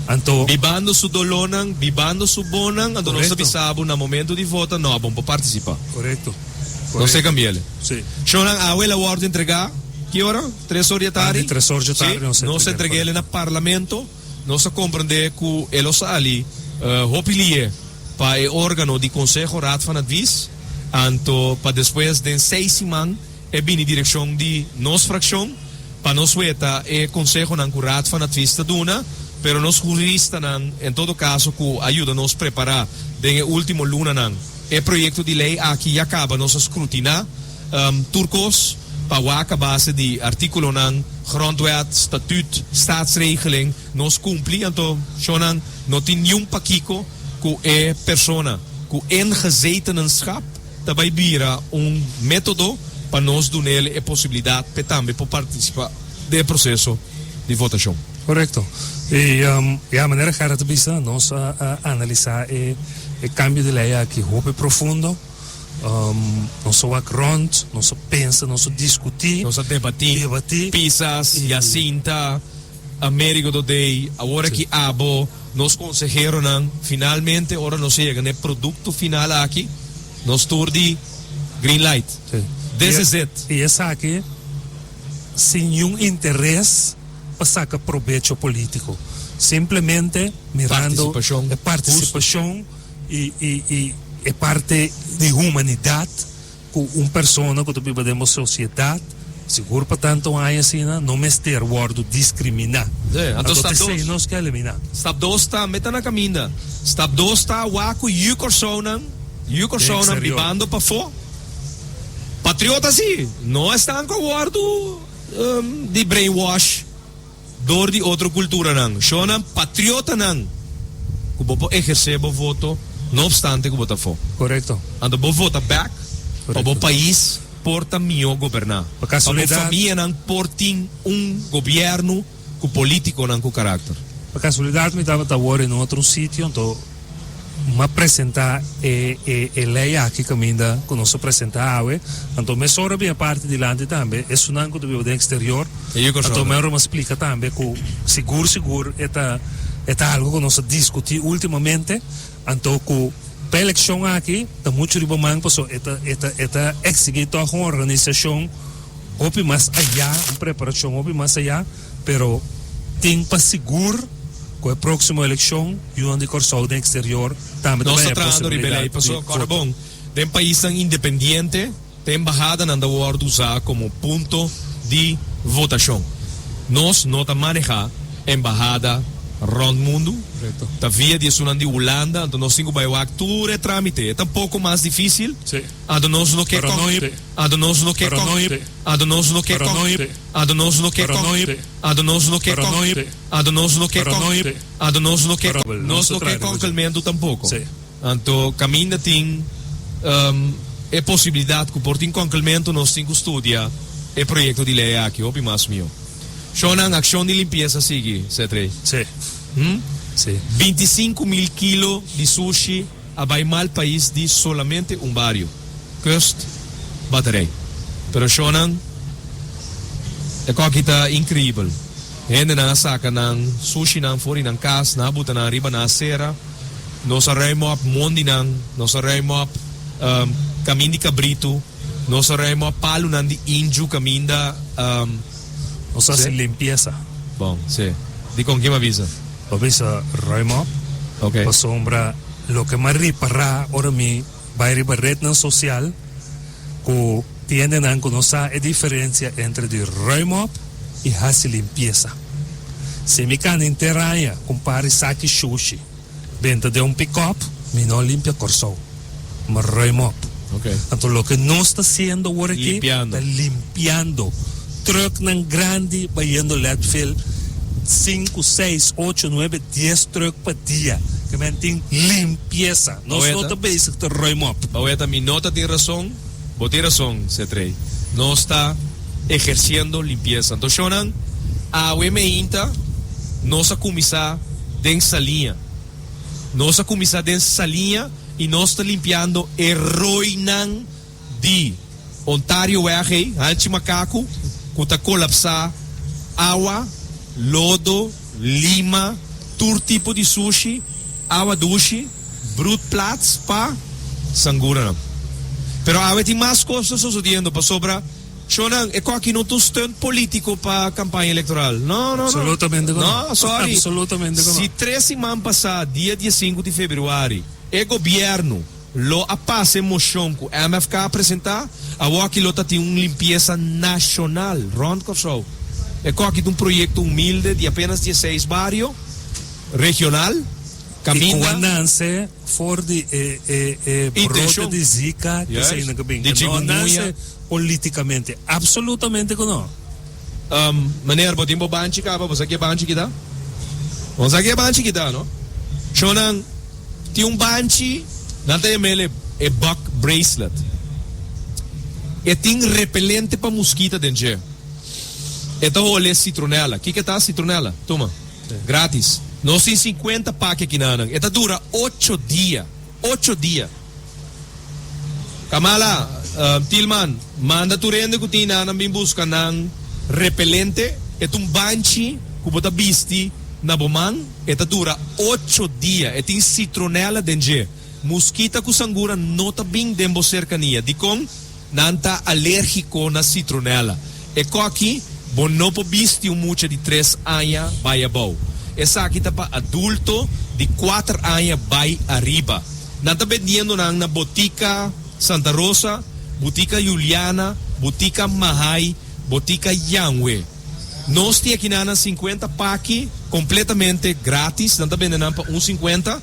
Anto. Bibando su dolónan, bibando su bonnan, anto nos ta Korekto. bisa bo na momento di vota, no, bo no por partisipá. Korekto. Nos te Korekto. cambi'el. Sí. Shownan awe el a wòrdu entregá ki ora? Tres or di atardi? Tardi, tres or di Sí, atardi nos a nos a entreg'el, entreg'el na korekto. Parlamento. Nos a komprendé ku e lo sali hopi lié pa e órgano di Konseho, Raad van Advies, anto pa despues den seis siman e bini direkshon di nos frakshon pa nos weta e konsehonan ku Raad van Advies ta duna, pero nos huristanan en todo kaso ku a yuda nos prepará den e último lunanan e proyekto di lei aki ya kaba nos a skrutiná tur kos pa wak a base di artíkulonan, Grondwet, Statuut, Staatsregeling, nos kumpli anto shonnan no tin niun pakiko ku e persona ku ingezetenenschap ta bai bira un método pa nos dun'el e posibilidat p'e tambe por partisipá den e proseso di votashon. Korekto. I ya, manera Gerrit a bisa, nos a analisá e kambio di lei aki hopi profundo. Nos a wak rònt, nos a pensa, nos a diskutí. Nos a debatí. Debatí. Pisas, Jacinta, Amerigo Dodey, awor aki abo, nos konseheronan. Finalmente ora nos a yega na e produkto final aki, nos tur di green light. Sí. This is it. I esaki sin niun interes pa saka probecho polítiko. Simplemente mirando Partisipashon e partisipashon i i i e parte di humanidat ku un persona ku ta biba den bo sosiedat, sigur pa tantu aña asina, no mester wòrdu diskriminá. Sí, anto Anto stap t'esei dos. nos ke eliminá. Stap dos tambe ta na kaminda. Stap dos ta wak ku yu Kòrsounan, yu Den Kòrsounan eksterior. bibando pafó. Patriota sí, no esnan ku a wòrdu di brainwash dor di otro kulturanan. Shonnan patriotanan ku bo por ehersé bo voto no opstante ku bo ta afó. Korekto. Anto bo vota bèk pa bo Korekto. pais por ta mihó goberná. Pa Pa bo kasualidat. famianan por tin un gobièrnu ku polítikonan ku karakter. Pa kasualidat mi tabata awor en otro sitio, anto M'a presenta e e e ley aki caminda cu nos a presenta awe, anto mesora bin e parti dilanti tambe, esunnan cu ta biba den exterior, E yu anto Kòrsou. mero m'a splica tambe cu sigur sigur e ta e ta algo cu nos a discuti ultimamente, anto cu p'e eleccion aki ta mucho riba man paso e ta e ta e ta exigi tog un organisacion hopi mas aya, un preparacion hopi mas aya. Pero tin pa sigur ku e próksimo elekshon yunan di Kòrsou den eksterior tambe ta Nos ta bai e trahando riba e lei posibilidat di pasobra kòrda vota. bon, den paisnan independiente te embahadanan ta wòrdu usá komo punto di votashon. Nos no ta manehá embahada rònt mundu, ta via di esunnan di Hulanda, anto nos tin ku bai wak tur e trámite. E ta un poko mas difísil, anto nos no ke Pero no anto nos no ke Pero no anto nos no ke Pero no Anto nos no ke Pero no Anto nos no ke Pero no Anto nos no ke Pero no Anto nos no ke Pero Nos no ke konkelmentu tampoko. Sí. Anto kaminda tin e posibilidat ku por tin konkelmentu nos tin ku studia e proyekto di lei aki hopi mas mihó. Shownan akshon di limpiesa sigui, Setrey. Sí. Hm? Sí. 25 mil kilo di sushi a bai mal pais di solamente un bario. Kust Batterij. Pero shownan e koki ta increibel. Hendenan a saka nan sushinan for di nan kas, nan a buta nan riba nan asera. Nos a ruim op mondinan, nos a ruim op kamin di kabritu, nos a ruim op palunan di inju kaminda. Nos a hasi limpiesa. Bon, si. Dikon? Ken a bisa? Bo a bisa ruim op pasobra loke mi a ripará ora mi bai riba rednan sosial ku tin hendenan ku no sa e diferensia entre di ruim op i hasi limpiesa. Si mi kana henter aña ku un par di saki shushi benta den un pikòp, mi no limpia Kòrsou. Mi ruim op. Anto loke nos ta hasiendo awor aki ta limpiando. Trùknan grandi bayendo Leadville, sinku, seis, ocho, nuebe, dies trùk pa dia. Ke men tin limpiesa. Nos no ta bezig ta ruim op. Baweta, mi no ta tin rason. Bo tin rason, Setrey. Nos ta eherciendo limpiesa. Anto shownan, awe meinta nos a cuminsa den Saliña. Nos a cuminsa den Saliña y nos ta limpiando e rooinan di Ontario weg ey, Hanchi Macaco, cu ta colapsa awa, lodo, lima, tur tipo di sushi, awa dushi, broedplaats pa sanguranan. Pero awe tin mas cos ta sosodiendo pasobra shownan e coki no ta un stunt politico pa campaña electoral. No, no, no. Absolutamente cu no. No, sorry. Absolutamente cu no. Si tres siman pasa, dia diesinku di februari, e gobierno lo a pasa e mocion cu MFK a presenta, awoki lo ta tin un limpiesa nacional rond Corsou. E coki ta un proyecto humilde di apenas dieseis bario regional. I ku a nanse for di e e e brote di Zika ku esei nan ka bin. Di No a chikungunya. nanse politikamente. Absolutamente ku no. Meneer, bo tin bo banchi kaba? Bo sa ki e banchi kita? Bo sa ki e banchi kita, no? Shownan, tin un banchi, nan ta yam'el e e bug bracelet. E tin repelente pa muskita den dje. E ta hole citronella. Kiko e ta citronella? Tuma. Gratis. Nos tin sinkuenta paki aki nanan. E ta dura ocho dia. Ocho dia. Kamala, Tilman, manda tur hende ku tin nanan bin buska nan repelente. E ta un banchi ku bo ta bisti na bo man. E ta dura ocho dia. E tin citronella den dje. Muskita ku sangura no ta bin den bo serkania. Dikon? Nan ta alérgiko na sitronèla. E kòki, bo no por bisti un mucha di tres aña bai abou. Esaki ta pa adulto di kuater aña bai ariba. Nan ta bendiendo nan na Botika Santa Rosa, Botika Juliana, Botika Mahai, Botika Yanwe. Nos tin aki nan sinkuenta paki kompletamente grátis. Nan ta bende nan pa un sinkuenta.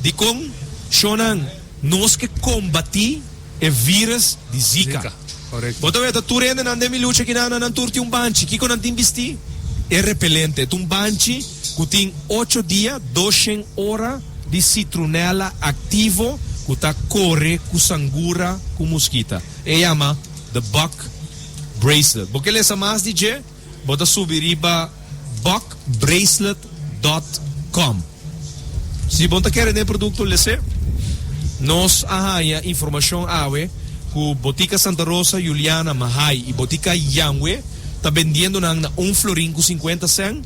Dikon? Shownan, nos ke kombatí. E virus di Zika. Zika, korekto. Bo ta weta tur hendenan den mi lucha kinan nan tur tin un banchi. Kiko nan tin bisti? E repelente. Ta un banchi ku tin ocho dia, doshen ora di citronella aktivo ku ta kore ku sangura ku muskita. E yama the bug bracelet. Bo ke lesa mas di dje? Bo ta subi riba bugbracelet dot com. Si bo ta kere den e produkto lese, nos a haña informashon awe ku Botika Santa Rosa, Juliana, Mahai i Botika Yanwe ta bendiendo nan na un florin ku sinkuenta sèn.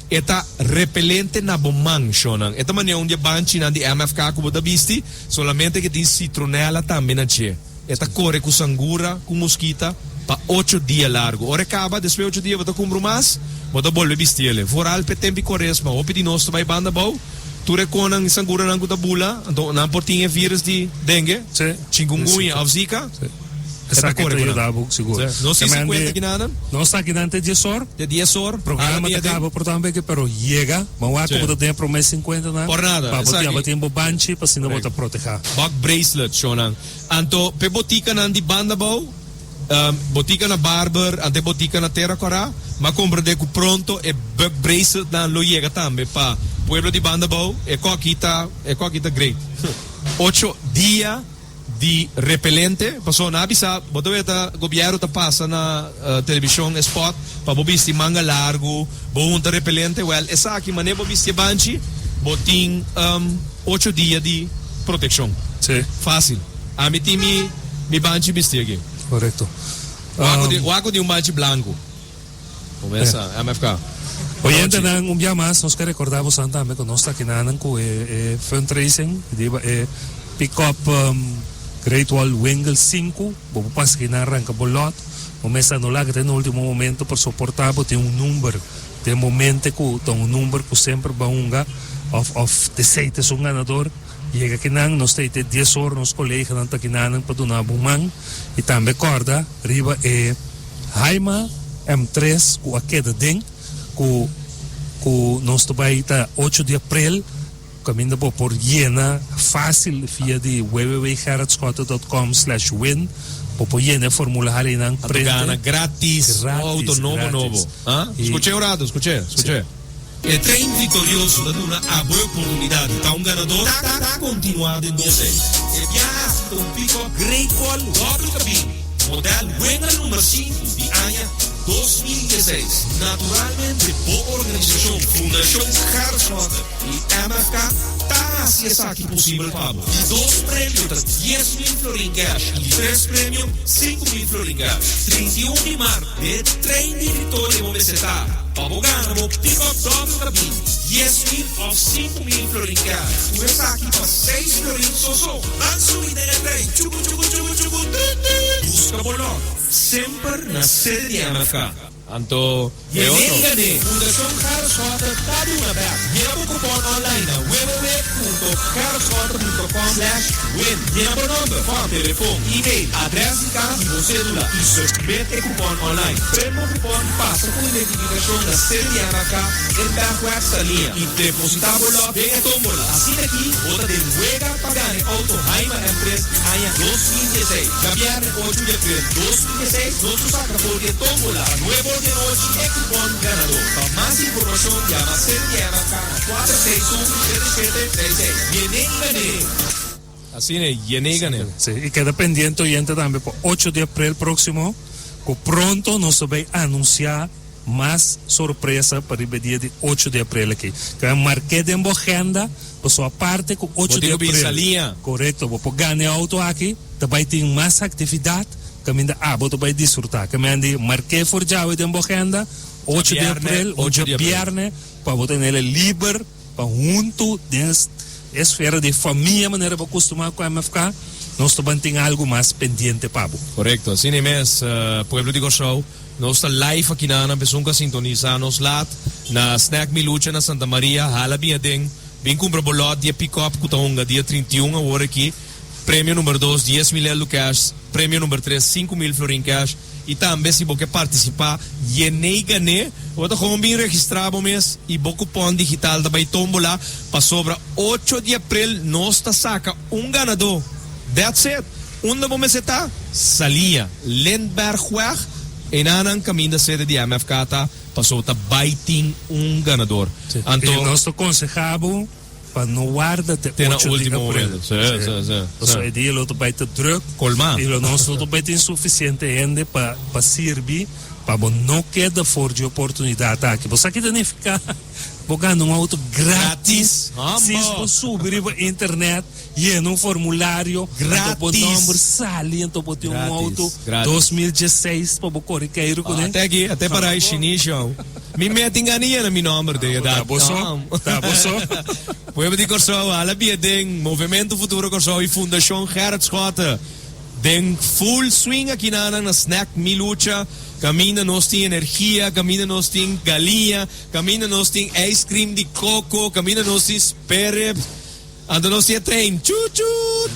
E ta repelente na bo man, shonnan. E ta manera un di e banchinan di MFK ku bo ta bisti, solamente ke tin citronella tambe na dje. E ta kore ku sangura ku muskita pa ocho dia largu. Ora e kaba, despues di ocho dia bo ta kumpra un mas, bo ta bolbe bistiel e. Vooral p'e temp di koresma, hopi di nos ta bai banda abou, tur e konan i sanguranan ku ta bula, anto nan por tin e virus di dengue, chikungunya òf zika. E ta Esaki kore ta ku nan. yuda bo sigur. Nos tin Te sinkuenta mende, kinanan. nos ta akinan te dies or. Te dies or. Programa ta kaba por tambe ke, pero yega, bo wak ku bo ta den e prome sinkuentanan, Por nada, pa bo esaki. tin bo banchi pa asina bo ta proteha. Bug bracelet, shownan. Anto p'e botikanan di banda abou, botika na Barber, anto e botika na Tera Kòrá, m'a komprendé ku pronto e bug braceletnan lo yega tambe pa pueblo di banda abou. E kòki ta, e kòki ta great. Ocho dia di repelente, pasobra nan a bisa, bo ta weta gobièrnu ta pasa na televishon e spòt pa bo bisti manga largu, bo hunta repelente, wèl esaki manera bo bisti e banchi, bo tin ocho dia di protekshon. Sí. Fácil. Ami tin mi. Mi banchi bisti aki. Korekto. Wak di, wak di un banchi blanku. Comesa, MFK. Oyentenan, un bia mas nos ke rekorda bosan tambe ku nos ta kinanan ku e e fundraising riba e pick-up Great Wall Wingle sinku. Bo por pasa kinan ranka bo lot. Bo mester no laga te na ultimo momento por soporta bo tin un number den bo mente ku ta un number ku semper bo a hunga of of t'esei ta esun ganador. Yega kinan nos ta ei te dies or nos koleganan ta kinanan pa duna bo man i tambe kòrda riba e Haima M tres ku a keda den ku ku nos ta bai ta ocho di aprel kaminda bo por yena fásil via di www.gerritschotte.com slash win bo por yena e formularionan Anto prente gana gratis un gratis auto nobo nobo. gratis Ha? i Skuch'é un rato, skuch'é, skuch'é. E trein viktorioso ta duna abo e oportunidat di ta un ganador ta kontinuá den 2006. E biaha aki ta un pickup Great Wall dòbel kabin, modèl Winner number sinku di aña 2016. Naturalmente bo organisashon Fundashon Gerrit Schotte i MFK ta hasi esaki posibel pa bo. Di dos premio ta 10,000 florin cash i di tres premio 5,000 florin cash. 31 di mart Den trein di Victoria bo mester ta pa bo gana bo pick-up dòbel kabin, 10,000 òf 5,000 florin cash. Ku esaki pa seis florin so so. Ban subi den e trein, chuku chuku chuku chuku tut tut. Buska bo lòt semper na sede di MFK. Anto e otro. Yene gané, Fundashon Gerrit Schotte ta duna bèk. Yena bo kupòn online na www.gerritschotte.com slash win. Yena bo nòmber, fòn, telefon, email, adrès di kas i bo sédula i submit e kupòn online. Print bo kupòn, pasa ku identifikashon na sede di MFK den Bergweg Saliña i depositá bo lòt den e tómbola. Asina aki bo ta den wega pa gana e outo Haima M3 di aña 2016. Djabièrnè ocho di aprel 2016 nos lo saka for di e tómbola pa nuebe or di anochi e kupòn ganadó. Pa mas informashon yama sede di MFK na kuater seis un shete shete seis seis. Yené i gané! Asina e, yené i gané. Sí, i keda pendiente oyente tambe pa ocho di aprel próksimo ku pronto nos ta bay anunsiá mas sorpresa pa riba e dia di ocho di aprel aki. Keda mark'é den bo agenda pasobra aparte ku ocho Bo di tin ku bin aprel, Saliña. korekto, bo por gana e outo aki, ta bay tin mas aktividat kaminda abo ta bay disfrutá. Kemende di mark'é for djawe den bo agenda, ocho di Djabièrnè, aprel, un ocho di aprel. djabièrnè, pa bo tenel'e liber. Pa huntu den e esfera di famia manera bo kustumá ku MFK, nos ta ban tin algu mas pendiente pa bo. Korekto, asina mes pueblo di Kòrsou, nos ta live aki na nan pesun ku a sintonisá nos lat na Snack Mi Lucha na Santa Maria, hala bin aden, bin kumpra bo lòt di e pikòp ku ta hunga dia 31 awor aki, premio number dos 10,000 eldu cash, premio number tres 5,000 florin cash. I tambe si bo ke partisipá, yen'é i gan'é, bo ta gewoon bin registrá bo mes i bo kupòn digital ta bai tómbola pasobra ocho di aprel nos ta saka un ganadó. That's it! Unda bo mester ta? Saliña, Lindberghweg, enanan kaminda sede di MFK ta pasobra ta bai tin un ganador. Anto. I nos ta konsehá bo. Pa no warda te Te na ocho di ultimo april. momento. Sí, sí, sí, Pasobra sí. e dia lo ta bai ta druk. Colma. I lo nos no ta bai tin suficiente hende pa pa sirbi pa bo no keda for dje oportunidad aki. Bo sa ki ta nifica bo gana un auto gratis? Gratis. Hambo. Si bo subi riba internet, yena un formulario, anto bo Gratis. nomber sali, anto bo tin un Gratis, auto gratis. 2016 pa bo kore keiru Ah, kuné. ate aki, ate para e shinisho. Mi mea tin gana yena mi nomber den edad. Ta bo so, ta bo so. Pueblo di Kòrsou, hala bia den Movemento Futuro Kòrsou i Fundashon Gerrit Schotte den full swing akinanan na Snack Mi Lucha, kaminda nos tin energia, kaminda nos tin galiña, kaminda nos tin ice cream di koko, kaminda nos tin sperribs. Anto nos tin e trein chu chu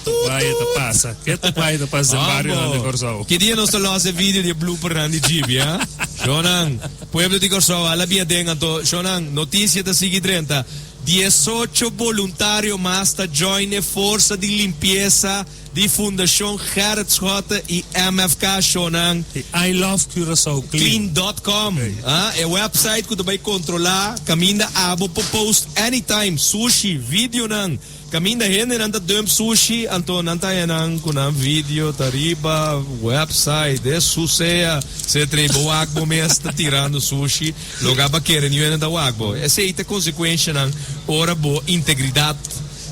tu Ke ta tu. pasa? Ke ta bai ta pasa den barionan di Kòrsou? Ki dia nos ta lòs e video di e bloopernan di Jeep, ya? Shownan, pueblo di Kòrsou, hala bia den anto. Shownan, notisia ta sigui drenta. Diesocho boluntario mas ta join e forsa di limpiesa di Fundashon Gerrit Schotte i MFK, shownan. I I love Curaçao Clean. Clean dot com, ah, e website ku ta bai kontrolá kaminda abo por post anytime sushi, videonan, kaminda hendenan ta dump sushi, anto nan ta haña nan ku nan video ta riba website, e susea, se trei bo wak bo mes ta tirando sushi, loga ba kere niun hende ta wak bo. Esei ta konsekuenshanan ora bo integridat.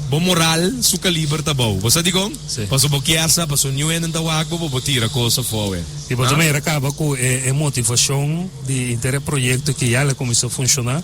Bo moral su kaliber ta bou. Bo sa dikon? Sí. Paso bo kier sa, paso niun hende ta wak bo, bo por tira kos afó awe. I bo ta mira kaba ku e motivashon di henter e proyekto ki ya la kuminsá funshoná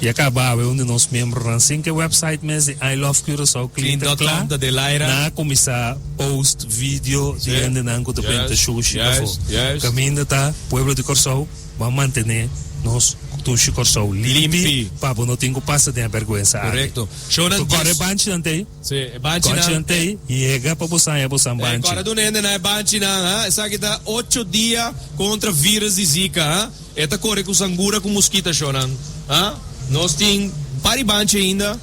i a kaba awe un di nos miembronan sin ku e website mes di I Love Curaçao Clean ta kla, nan a kuminsá post video di hendenan ku ta benta shushi afó. Kaminda ta pueblo di Kòrsou. Bo a mantené nos dushi Kòrsou limpi pa bo no tin ku pasa den e bèrgwensa aki. Korekto. Shownan Ku kòrda e banchinan t'ei. Sí, e banchinan. Banchinan t'ei, yega pa bo saña bo san banchi. Kòrda duna hende na e banchinan, ha. Esaki ta ocho dia kontra vírus di Zika, ha. E ta kore ku sangura ku muskita, shownan, ha. Nos tin par di banchi ainda.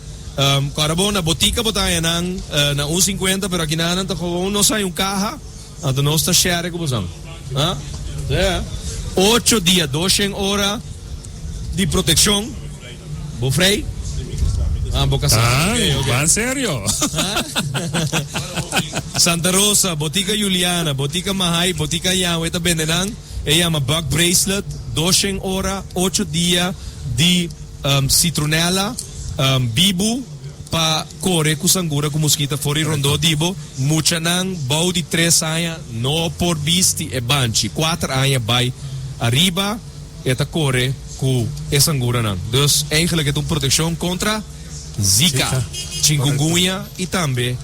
Kòrda bo, na botika bo ta haña nan na un sinkuenta, pero aki nan ta gewoon nos haña un kaha. Anto nos ta share ku bosan. Ha? Sea. Ocho dia, doshen ora di protekshon. Bo frei? Ah, bo kasá. Ah, Oké, oké. ban serio. Ha? Santa Rosa, Botica Juliana, Botica Mahai, Botica Yahweh ta bende nan. E yama Bug Bracelet, doshen ora, ocho dia di citronella, bibu. Pa kore ku sangura ku muskita for di rondó di bo. Muchanan bou di tres aña no por bisti e banchi. Kuater aña bai ariba e ta kore ku e sanguranan. Dus eigenlijk e ta un protekshon kontra Zika, chinkungunya i tambe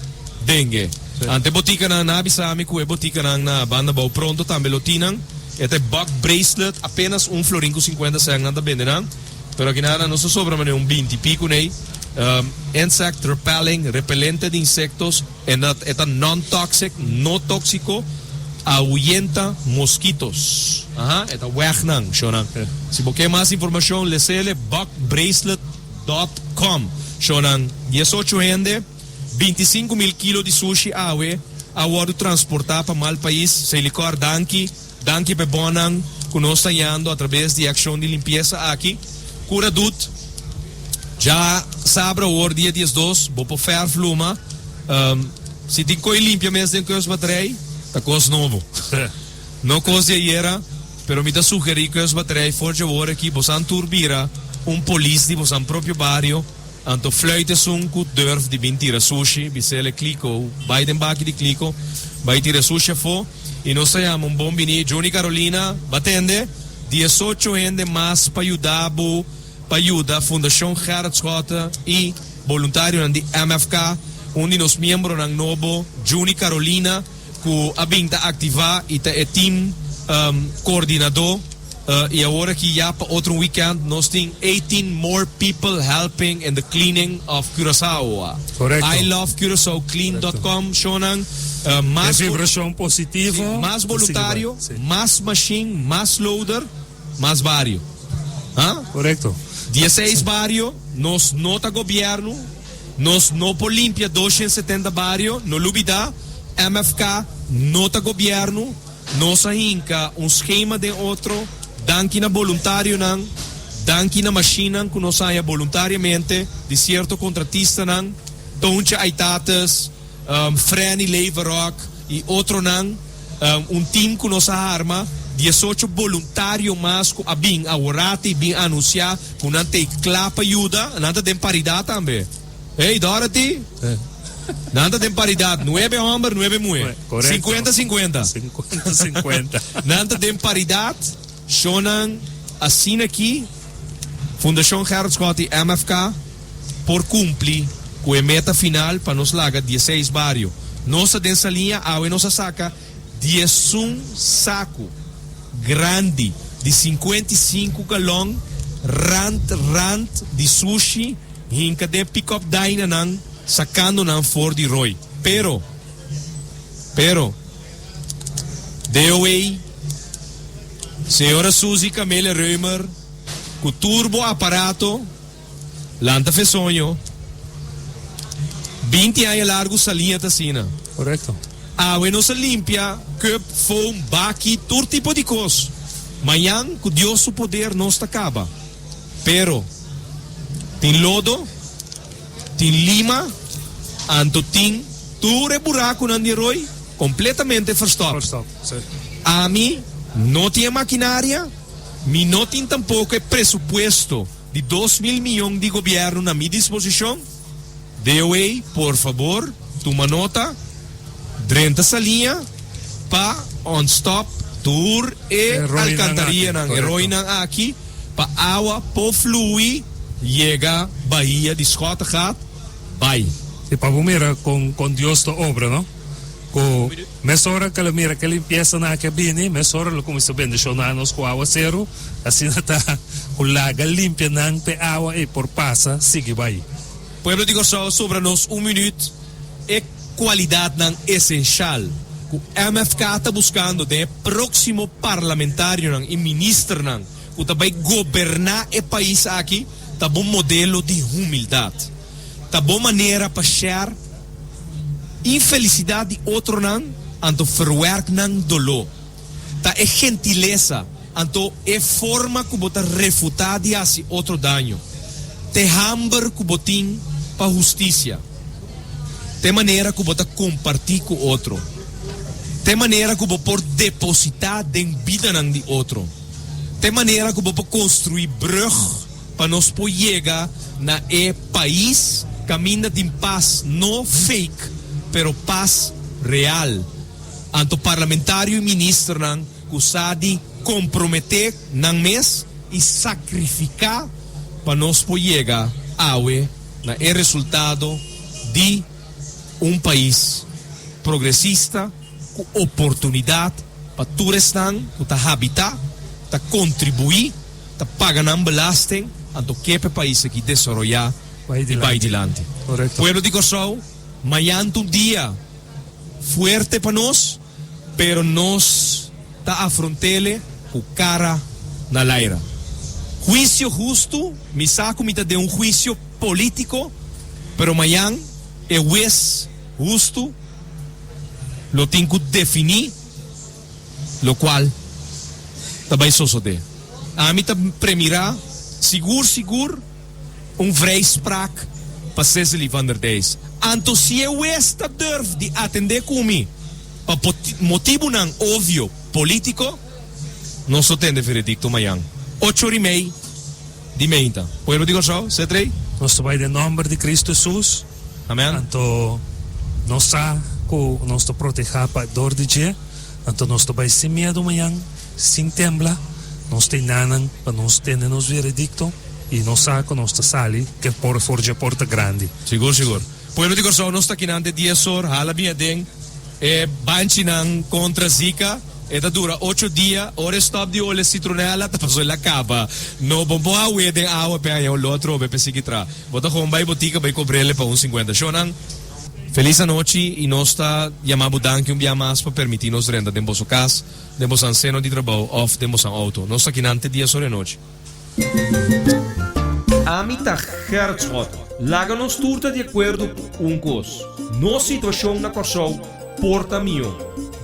dengue. Ante botikanan nan a bisa mi ku e botikanan na banda bou pronto tambe lo tin nan. E ta e bug bracelet apenas un florin ku sinkuenta sèn nan ta bende nan. Pero aki nada nos a sobra manera un binti pico n'ey. Insect repelling, repelente di insectos, e na e ta non-toxic, no toxico, ahuyenta mosquitos. Aha, e ta weg nan, shownan. Si bo ke mas informacion, lesele bugbracelet dot com. Shownan, 18 hende, 25 mil kilo di sushi awe a wordo transporta pa mal pais. Selikor, danki. Danki pa e bonnan ku nos ta yando atrabes di e akshon di limpiesa aki. Kura dut dja sabra awor dia 12 bo por fèrf luma. Si tin koi limpia mes den Kustbatterij ta kos nobo. No kos di ayera, pero mi ta sugerí Kustbatterij for dje awor aki bosan tur bira un polis di bosan propio bario. Anto fluit esun ku durf di bin tira sushi, bis'el e kliko, bai den baki di kliko, bai tira sushi afó. I nos ta yama un bon bini Juni Carolina, ba tende? 18 hende mas pa yuda bo pa yuda Fundashon Gerrit Schotte i boluntarionan di MFK. Un di nos miembronan nobo, Juni Carolina, ku a bin ta aktivá i ta e team koordinadó. I awor aki ya pa otro un weekend nos tin 18 more people helping in the cleaning of Curaçao. Correcto. I love Curaçao clean dot com shownan mas E vibracion positivo. Sí, mas boluntario, Sí. mas machine, mas loader, mas bario. Ha? Correcto. 16 bario, nos no ta gobierno, nos no por limpia 270 bario, no lubida, MFK no ta gobierno. Nos a hinka un skema den otro, danki na boluntarionan, danki na mashinnan ku nos a haña boluntariamente di sierto kontratistanan, Toontje Aitates, Frenny Leverock i otronan, un tim ku nos a harma, 18 boluntario mas ku a bin aworati bin anunsiá ku nan t'ei kla pa yuda, nan ta den paridat tambe. Hey Dorothy, nan ta den paridad, nuebe homber, nuebe muhe. Correcto. Cincuenta, cincuenta. Cincuenta, cincuenta. Nan ta den paridad, shownan asina aki, Fundacion Gerrit Schotte y MFK por cumpli cu e meta final pa nos laga 16 bario. Nos ta den Saliña, awe nos a saca 11 saco grandi di 55 galon rand rand di sushi. Hinka den pick-up dainanan sakando nan for di rooi. Pero, pero, DOA, señora Suzy Camille Reumer, ku tur bo aparato, lanta fe soño, 20 aña largu Saliña ta asina. Korekto. Awe nos a limpia cup, foam, baki, tur tipo di kos. Mañan, ku Dios su poder, nos ta kaba. Pero, tin lodo, tin lima, anto tin tur e burakunan di rooi kompletamente verstòp. Ami no tin e makinaria, mi no tin tampoko e presupuesto di 2000 miyon di gobièrnu na mi disposishon. DOA, por fabor, tuma nota, drenta saliña pa ontstop tur e alcantarianan, e rooinan aki, pa awa por flui yega bahia di Schottegat bai. I pa bo mira con con Dios ta obra, no? Cu mesora cu el a mira cu e limpieza aki a bini, mesora lo cuminsa bendiciona nos cu awaceru, asina ta cu laga limpia nan p'e awa ei por pasa sigui bai. Pueblo di Kòrsou sobra nos un minüt e kualidatnan esenshal ku MFK ta buskando den e próksimo parlamentarionan i ministernan ku ta bai goberná e pais aki ta bo modelo di humildat. Ta bo manera pa share infelisidat di otronan anto verwerk nan doló. Ta e gentilesa anto e forma ku bo ta refutá di hasi otro daño. T'e hamber ku bo tin pa hustisia. T'e manera ku bo ta kompartí ku otro. T'e manera ku bo por depositá den bidanan di otro. T'e manera ku bo por konstruí brùg pa nos por yega na e pais kaminda tin pas no fake pero pas real. Anto parlamentario y ministernan cu sa di compromete nan mes y sacrifica pa nos por yega awe na e resultado di un pais progresista cu oportunidad pa tur esnan cu ta habita, ta contribui, ta paga nan belasting, anto ke pa e pais aki desaroya y bay dilanti. Pueblo di Corsou, mañan ta un dia. Fuerte pa nos, pero nos ta afront'ele ku kara na laira. Huisio hustu, mi sa ku mi ta den un huisio polítiko, pero mañan e hues hustu lo tin ku definí lokual ta bai sosodé. Ami ta premirá sigur sigur. Un vrijspraak pa Cecily van der Dijs. Anto si e wes ta durf di atendé ku mi pa motibunan obvio polítiko, nos lo tende veredikto mañan ocho ora i mei di meinta. Pueblo di Kòrsou, Cetrey. Nos ta bai den nòmber di Kristu Hesus. Amen. Anto nos sa ku nos ta protehá pa dor di dje. Anto nos ta bai sin miedu mañan. Sin tembla, nos ta inanan pa nos tende nos veredicto y nos sa cu nos ta sali ke por for dje porta grandi. Sigur, sigur. Pueblo di Kòrsou, nos ta kinan te dies or, hala bin aden e banchinan kontra Zika. E ta dura ocho dia. Ora e stòp di ole citronella ta pasobra el a kaba. No bo por hawe den awa p'e haña oló atrobe p'e sigui tra. Bo ta gewoon bai botika bai kobr'el pa un sinkuenta. Shonnan, felis anochi y nos ta yama bo danki un bia mas pa permiti nos drenta den boso kas. Den bosan seno di trabou of den bosan auto. Nos ta kinan te dies ora e nochi. Ami ta Gerrit Schotte. Laga nos tur ta di akuerdo ku un kos, nos situashon na Kòrsou por ta mihó.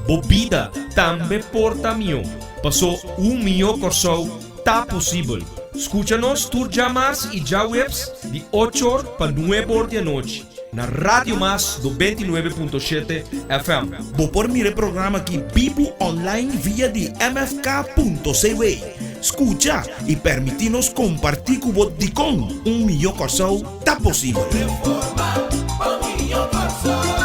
Bo bida tambe por ta mihó, pasó un mihó Kòrsou ta posibel. Skucha nos tur djamars i djaweps di ocho or pa nuebe or di anochi. Na Radio Mas 99.7 FM. Bo por mira e programa aki bibu online via di mfk.cw. Skucha i permití nos kompartí ku bo dikon un mihó Kòrsou ta posibel. Reforma pa un mihó Kòrsou.